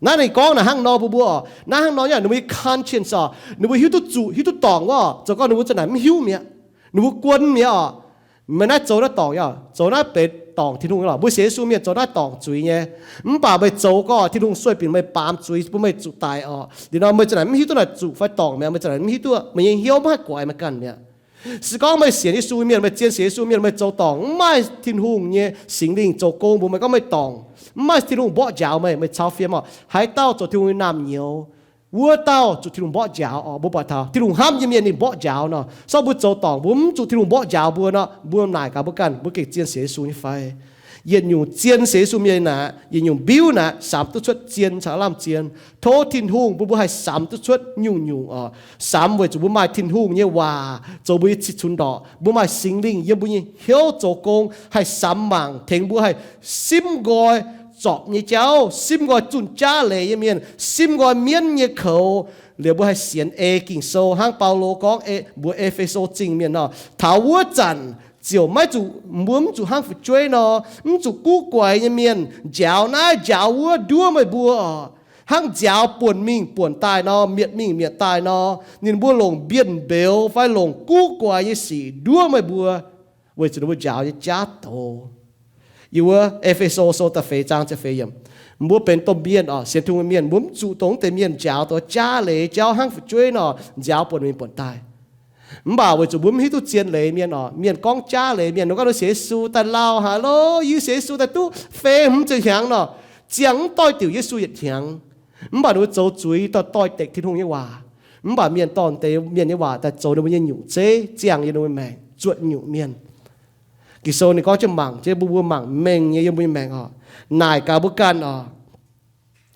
Naaiv ninh gorngv naaic hnangv nor bun mbuo oc. Naaiv hnangv nor nyei ninh mbuo nyei conscience oc, ninh mbuo hiuv duqv zuqc, hiuv duqv dorngc wuov, zoux gorngv ninh mbuo za'naaic mv hiuv mi'aqv. Ninh mbuo guon mi'aqv oc. Meih naaiv zoux naaiv dorngc nyei, zoux naaiv benx dorngc Tin-Hungh nyei lorqc. Mbuo sienx Yesu mienh zoux naaiv dorngc zuiz nyei. Mv baac meih zoux gorngv Tin-Hungh sueih binc meih baamz zuiz bun meih zuqc daic oc. Liuz nor meih za'naaic mv hiuv duqv naaic zuqc fai dorngc mi'aqv. Meih za'naaic mv hiuv duqv, meih nyei hnyouv mv haih guaix meih ganh mi'aqv. Se gorngv meih sienx Yesu mienh, meih zien sienx Yesu mienh, meih zoux dorngc mv maaih Tin-Hungh nyei Singx Lingh zoux gong mbuox meih gorngv meih dorngc, mv maaih Tin-Hungh mborqv njaaux meih, meih cau fiem oc. Haaix dauh zoux Tin-Hungh nyei naamh nyouz, wuov dauh zuqc Tin-Hungh mborqv njaaux oc. Mbuo buatc taux Tin-Hungh hnamv nyei mienh ninh mborqv njaaux nor. Se gorngv mbuo zoux dorngc mbuo mv zuqc Tin-Hungh mborqv njaaux mbuo nor, mbuo naaic gaax mbuo ganh, mbuo gengh zien sienx Yesu nyei fai? Yietc nyungc zien sienx Yesu mienh naaic, yietc nyungc mbiuv naaic, samx duqv cuotv zien caux lamh zien. Tov Tin-Hungh bun mbuo haih samx duqv cuotv nyungc-nyungc oc. Samx weic zuqc mbuo maaih Tin-Hungh nyei waac zoux mbuo nyei cih cunx ndorqc. Mbuo maaih Singx Lingh yiem mbuo nyei hnyouv zoux gong, haih samx mangc tengx mbuo haih simv nqoi zorpc nyei jauv, simv nqoi zunh jaav leiz nyei mienh, simv nqoi mienv nyei koux. Liuz mbuo haih sienx ei Ging-Sou hnangv Baulo gorngv mbuox E^fe^so Zingh mienh nor, taux wuov zanc ziouc maiv zuqc, mbuo mv zuqc hnangv fu'jueiv nor, mv zuqc guv guaix nyei mienh njaaux naaiv njaaux wuov nduov meih mbuo oc. Hnangv njaaux buonc mingh buonc daaih nor, mietc mingh mietc daaih nor, ninh mbuo longc mbienv mbeux fai longc guv guaix nyei sic nduov meih mbuo, weic zuqc ninh mbuo njaaux nyei jaav doz. Yie wuov E^fe^so Sou da'feix zaang ziepc feix yiemc. Mbuo benx domh mienh oc, sienx Tin-Hungh mienh, mbuo mv zuqc dongh wuov deix mienh njaaux dongh jaav leiz jauv hnangv fu'jueiv nor, njaaux buonc mingh buonc daaih. Mv baac weic zuqc mbuo mv hiuv duqv zien leiz mienh oc, mienh gorngv jaav leiz mienh, ninh gorngv ninh sienx Yesu daaih lauh haic lo, yie sienx Yesu daaih duqv feix hmz ziepc hnyangx nor, ziangh mv doix diuc Yesu yietc hnyangx. Mv baac ninh mbuo zoux zuiz dorh doix-dekc Tin-Hungh nyei waac. Mv baac mienh dorh deix mienh nyei waac daaih zoux ninh mbuo nyei nyungc zeiv, ziangh yiem ninh mbuo maengc, zuotc nyungc mienh. Ging-Sou ninh gorngv jienv mangc jienv, mbuo mbuo mangc mengh nyei yiem mbuo nyei maengc oc. Naaic gaax mbuo ganh oc,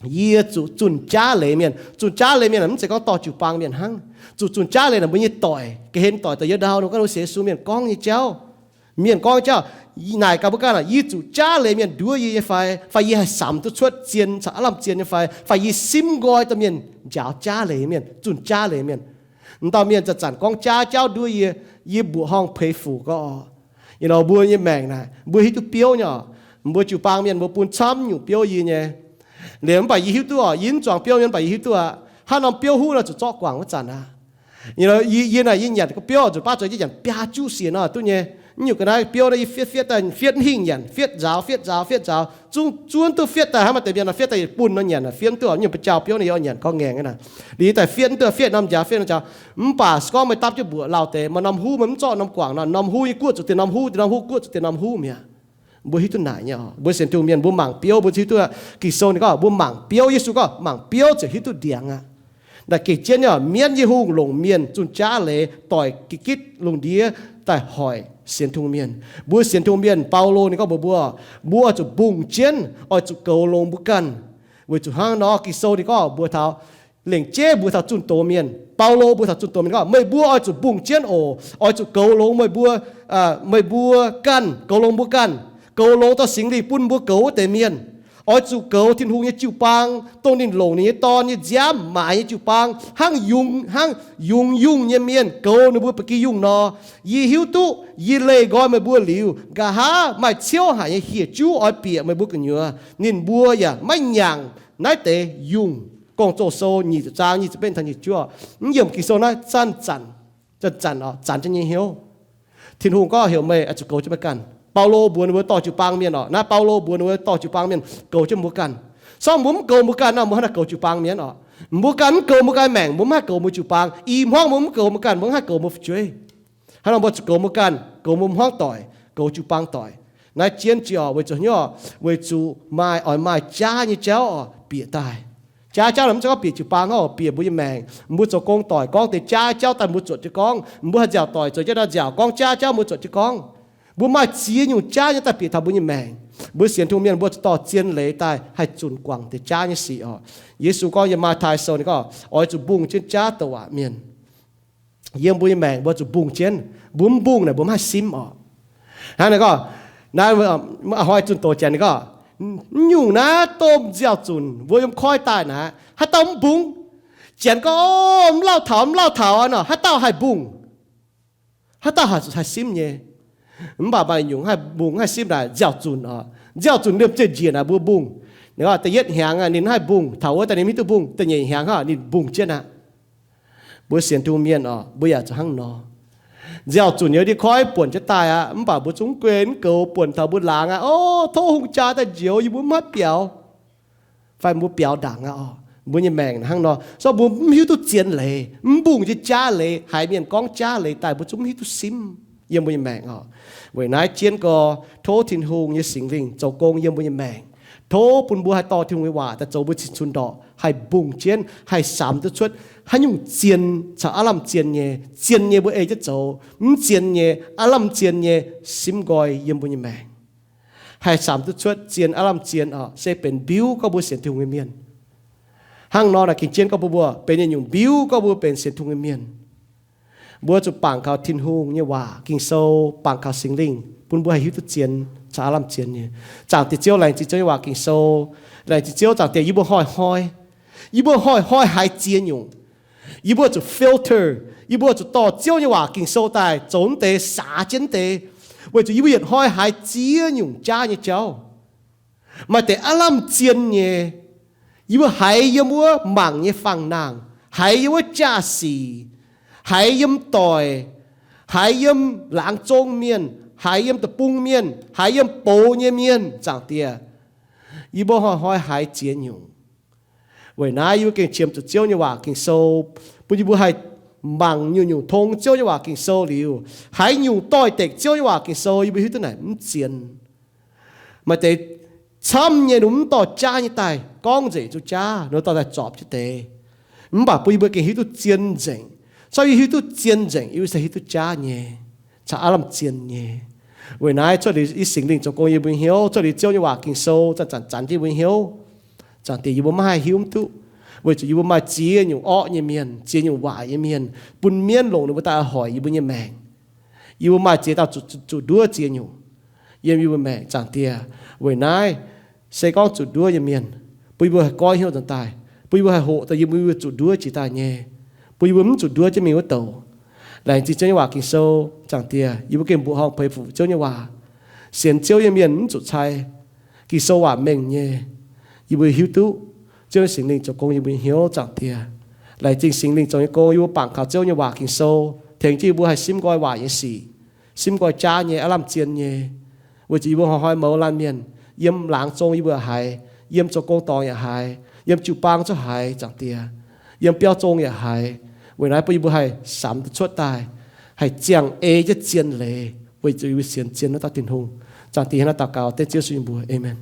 yie zuqc zunh jaav leiz mienh. Zunh jaav leiz mienh mv zeiz gorngv dorh jiu-baang mienh hnangv. Zuqc zunh jaav leiz naaic mbuo nyei doic, ga'hlen doic daaih yiem ndau, ninh gorngv ninh sienx Yesu mienh gorngv nyei jauv. Mienh gorngv jauv, naaic gaax mbuo ganh oc, yie zuqc jaav leiz mienh nduov yie nyei fai? Fai yie haih samx duqv cuotv zien caux aav lamh zien nyei fai? Fai yie simv nqoi dorh mienh njaaux jaav leiz mienh, zunh jaav leiz mienh? M'dauh mienh zanc-zanc gorngv jaav jauv nduov yie, yie mbuoqc horngh peix fuc gorngv, you know, mbuo nyei maengc naaic, mbuo hiuv duqv biouv nyei oc. Mbuo jiu-baang mienh mbuo bun camv nyungc biouv yie nyei. Liuz mv baac yie hiuv duqv oc, yie mv zuangx biouv mienh, mv baac yie hiuv duqv aqv, haaix norm biouv huv nor zuqc zorqv guangc wuov zanc aqv. You know, yie, yie naaic yie nyanc gorqv biouv zuqc baav zoux yie nyanc biaa juqv siec nor duqv nyei. Mv nyungc ga'naaiv biouv naaiv yie fietv fietv daaih fietv mv hingh nyanc, fietv nzaaux, fietv nzaaux, fietv nzaaux, zungv zuov duqv fietv daaih hnangv maaih deix mienh nor fietv daaih yietc bunh nor nyanc, fietv mv duqv, mv nyungc ba'jauh biouv naaiv yie oix nyanc gorngv ngaengc aqv naaic. Liuz yie daaih fietv mv duqv, fietv norm njaaux, fietv norm njaaux. Mv baac se gorngv meih dapv jienv mbuoqc lauh deix, maaih norm huv meih mv zorqv norm guangc nor, norm huv yie guoqv zuqc dien norm huv, dien norm huv guoqv zuqc dien norm huv mi'aqv. Mbuo hiuv duqv naaic nyei oc. Mbuo sienx Tin-Hungh mienh mbuo mangc biouv mbuo hiuv duqv. Ging-Sou ninh gorngv mbuo mangc biouv, Yesu gorngv mangc biouv ziouc hiuv duqv ndiangx aqv. Naaic gengh jienv nyei oc, mienv yie hungh longc mienh zunh jaav leiz doic gitv gitv lungh ndiev daaih hoic sienx Tin-Hungh mienh. Mbuo sienx Tin-Hungh mienh, Baulo ninh gorngv mbuox mbuo, mbuo oix zuqc mbungh jienv, oix zuqc goux longx mbuo ganh. Weic zuqc hnangv nor Ging-Sou ninh gorngv mbuox taux lengc jeiv mbuox taux zunh doz mienh. Baulo mbuox taux zunh doz mienh gorngv, meih mbuo oix zuqc mbungh jienv oc. Oix zuqc goux longx meih mbuo, meih mbuo ganh, goux longx mbuo ganh, goux longx dorh Singx Lingh bun mbuo goux wuov deix mienh. Oix zuqc goux Tin-Hungh nyei jiu-baang, dongh ninh longc ninh nyei Dorn nyei nziaamv maaiz nyei jiu-baang, hnangv yungz, hnangv yungz yungh nyei mienh goux ninh mbuo ba'gi yungh nor. Yie hiuv duqv yie leih nqoi meih mbuo liuz, nqa'haav maaih ciouv haic nyei hieh juv oix bieqc meih mbuo gu'nyuoz. Ninh mbuo yaac maiv nyaangc naaiv deix yungh. Gong-Zoh sou nyic ziepc zaang nyic ziepc betv taux nyic ziepc juov. Mv yiemc Ging-Sou naaiv zanc-zanc, zanc-zanc oc, zanc jienv nyei hnyouv. Tin-Hungh gorngv heuc meih oix zuqc goux jienv meih ganh. Baulo mbuox ninh mbuo dorh jiu-baang mienh oc. Naaiv Baulo mbuox ninh mbuo dorh jiu-baang mienh goux jienv mbuo ganh. Sorng mbuo mv goux mbuo ganh nor, mbuo hnangv naaiv goux jiu-baang mienh oc. Mbuo ganh mv goux mbuo ganh maengc, mbuo mv haih goux mbuo jiu-baang. Ih hmuangv mbuo mv goux mbuo ganh, mbuo mv haih goux mbuo fu'jueiv. Hnangv nor mbuo zuqc goux mbuo ganh, goux mbuo hmuangv doic, goux jiu-baang doic. Naaiv jienv jiex oc, weic zuqc hnyouv, weic zuqc maaih, oix maaih jaav nyei jauv oc bieqc daaih. Jaav, jaav naaic mv zeiz gorngv bieqc jiu-baang oc, bieqc mbuo nyei maengc. Mbuo zoux gong doic gorngv deix jaav jauv daaih mbuo zuotc jienv gorngv. Mbuo haih nziaauc doic zoux jienv nor nziaauc gorngv jaav jauv mbuo zuotc jienv gorngv. Mbuo maaih ziex nyungc jaav nyei daaih bieqc taux mbuo nyei maengc. Mbuo sienx Tin-Hungh mienh mbuo zuqc dorh zien leiz daaih haih zunc guangc deix jaav nyei sic oc. Yesu gorngv yiem Matv^tai Sou ninh gorngv, oix zuqc mbungh jienv jaav douc aqv mienh. Yiem mbuo nyei maengc mbuo zuqc mbungh jienv. Mbuo mv mbungh naaic mbuo mv haih simv oc. Hnangv naaiv gorngv, naaiv a'hnoi zunh doz janx ninh gorngv, mv nyungc naaiv domh nziaaux zunc mbuo yiem koiv daaih naaiv, haaix dauh mv mbungh? Janx gorngv, o, mv lauh taux, mv lauh taux nor, haaix dauh haih mbungh? Haaix dauh haih, haih simv nyei? Mv baac maaih nyungc haih mbungh haih simv naaic nziaaux zunc oc. Nziaaux zunc liemh zeih njiec naaic mbuo mbungh. Ninh gorngv da'yietv hnyangx ninh haih mbungh, taux wuov daaih ninh mv hiuv duqv mbungh, da'nyeic hnyangx hnangv ninh mbungh jienv aqv. Mbuo sienx Tin-Hungh mienh oc, mbuo yaac zuqc hnangv nor. Nziaaux zunc yiem ndiev koiv buonc jienv daaih aqv, mv baac mbuo zungv guei mv goux, buonc taux mbuo laangz aqv, o, tov hungh jaa daaih njoux yie, mbuo mv haih biaux. Fai mbuo biaux ndaangc aqv oc. Mbuo nyei maengc hnangv nor, so mbuo mv hiuv duqv zien leiz, mv mbungh jienv jaav leiz, haiz mienh gorngv jaav leiz daaih mbuo zungv mv hiuv duqv simv yiem mbuo nyei maengc oc. Weic naaiv jienv gorx, tov Tin-Hungh nyei Singx Lingh zoux gong yiem mbuo nyei maengc. Tov bun mbuo haih dorh Tin-Hungh nyei waac daaih zoux mbuo cing-cun ndorqc, haih mbungh jienv, haih samx duqv cuotv haaix nyungc zien caux aav lamh zien nyei. Zien nyei mbuo ei jienv zoux, mv zien nyei, aav lamh zien nyei, simv nqoi yiem mbuo nyei maengc. Haih samx duqv cuotv zien aav lamh zien oc, se benx mbiuv gorngv mbuo sienx Tin-Hungh nyei mienh. Hnangv nor naaic gengh jienv gorngv mbuo, mbuo benx yietc nyungc mbiuv gorngv mbuo benx sienx Tin-Hungh nyei mienh. Mbuo zuqc bangc kaux Tin-Hungh nyei waac Ging-Sou, bangc kaux Singx Lingh bun mbuo haih hiuv duqv zien caux aav lamh zien nyei. Zaangc Diex Ziouv, laengz zingh Ziouv nyei waac Ging-Sou. Laengz zingh Ziouv, Zaangc Diex, yie mbuo hnoi-hnoi, yie mbuo hnoi-hnoi haiz ziex nyungc. Yie mbuo zuqc filter, yie mbuo zuqc dorh Ziouv nyei waac Ging-Sou daaih zoux deix, saax jienv deix, weic zuqc yie mbuo yietc hnoi haiz ziex nyungc jaav nyei jauv. Maaih deix aav lamh zien nyei, yie mbuo haiz yiem wuov mangc nyei fangx-nangh, haiz yiem wuov jaa-sic, haiz yiem doic, haiz yiem laangz zong mienh, haiz yiem deic-bung mienh, haiz yiem boux nyei mienh, Zaangc Diex. Yie mbuo hnoi-hnoi haiz ziex nyungc. Weic naaiv yie mbuo gengh qiemx zuqc Ziouv nyei waac Ging-Sou, bun yie mbuo haih mangc nyungc-nyungc tong Ziouv nyei waac Ging-Sou liuz, haaix nyungc doix-dekc Ziouv nyei waac Ging-Sou yie mbuo hiuv duqv naaic mv zien. Maaih deix camv nyei, ninh mv dorh jaav nyei daaih gorngv nzengc zuqc jaav, ninh dorh daaih zorpc jienv deix. Mv baac bun yie mbuo gengh hiuv duqv zien nzengc. Cau yie hiuv duqv zien nzengc, yie mbuo se hiuv duqv jaav nyei caux aav lamh zien nyei. Weic naaiv cuotv liuz Singx Lingh zoux gong yiem mbuo hnyouv, cuotv liuz Ziouv nyei waac Ging-Sou zanc-zanc zanc jienv mbuo hnyouv, Zaangc Diex, yie mbuo maiv haih hiuv duqv, weic zuqc yie mbuo maaih ziex nyungc orqv nyei mienh, ziex nyungc waaic nyei mienh, bun mienv longc ninh mbuo daaih hoic yie mbuo nyei maengc. Yie mbuo maaih ziex dauh zuqc nduov ziex nyungc yiem yie mbuo maengc, Zaangc Diex. Weic naaiv, se gorngv zuqc nduov nyei mienh, bun yie mbuo haih goiv hnyouv nzuonx daaih, bun yie mbuo haih hoqc daaih yie mbuo zuqc nduov jiex daaih nyei, bun yie mbuo mv zuqc nduov jienv mingh wuov douc. Laengz zingh Ziouv nyei waac Ging-Sou, Zaangc Diex. Yie mbuo gengh mbuoqc horngh peix fuc Ziouv nyei waac. Sienx Ziouv nyei mienh mv zuqc cai Ging-Sou waac mengh nyei. Yie mbuo hiuv duqv Ziouv nyei Singx Lingh zoux gong yie mbuo nyei hnyouv, Zaangc Diex. Laengz zingh Singx Lingh zoux nyei gong, yie mbuo bangc kaux Ziouv nyei waac Ging-Sou, tengx jienv yie mbuo haih simv nqoi waac nyei sic, simv nqoi jaav nyei, aav lamh zien nyei. Weic zuqc yie mbuo hnoi-hnoi mouz laanh mienh, yiem laangz zong yie mbuo yaac haiz, yiem zoux gong dorngx yaac haiz, yiem jiu-baang zungv haiz, Zaangc Diex, yiem biauv zong yaac haiz. Weic naaiv bun yie mbuo haih samx duqv cuotv daaih, haih ziangh ei jienv zien leiz, weic zuqc yie mbuo sienx zien wuov dauh Tin-Hungh. Zaangc Diex, hnangv naaiv daux gaux dengv Ziouv Yesu nyei mbuox. Aamen.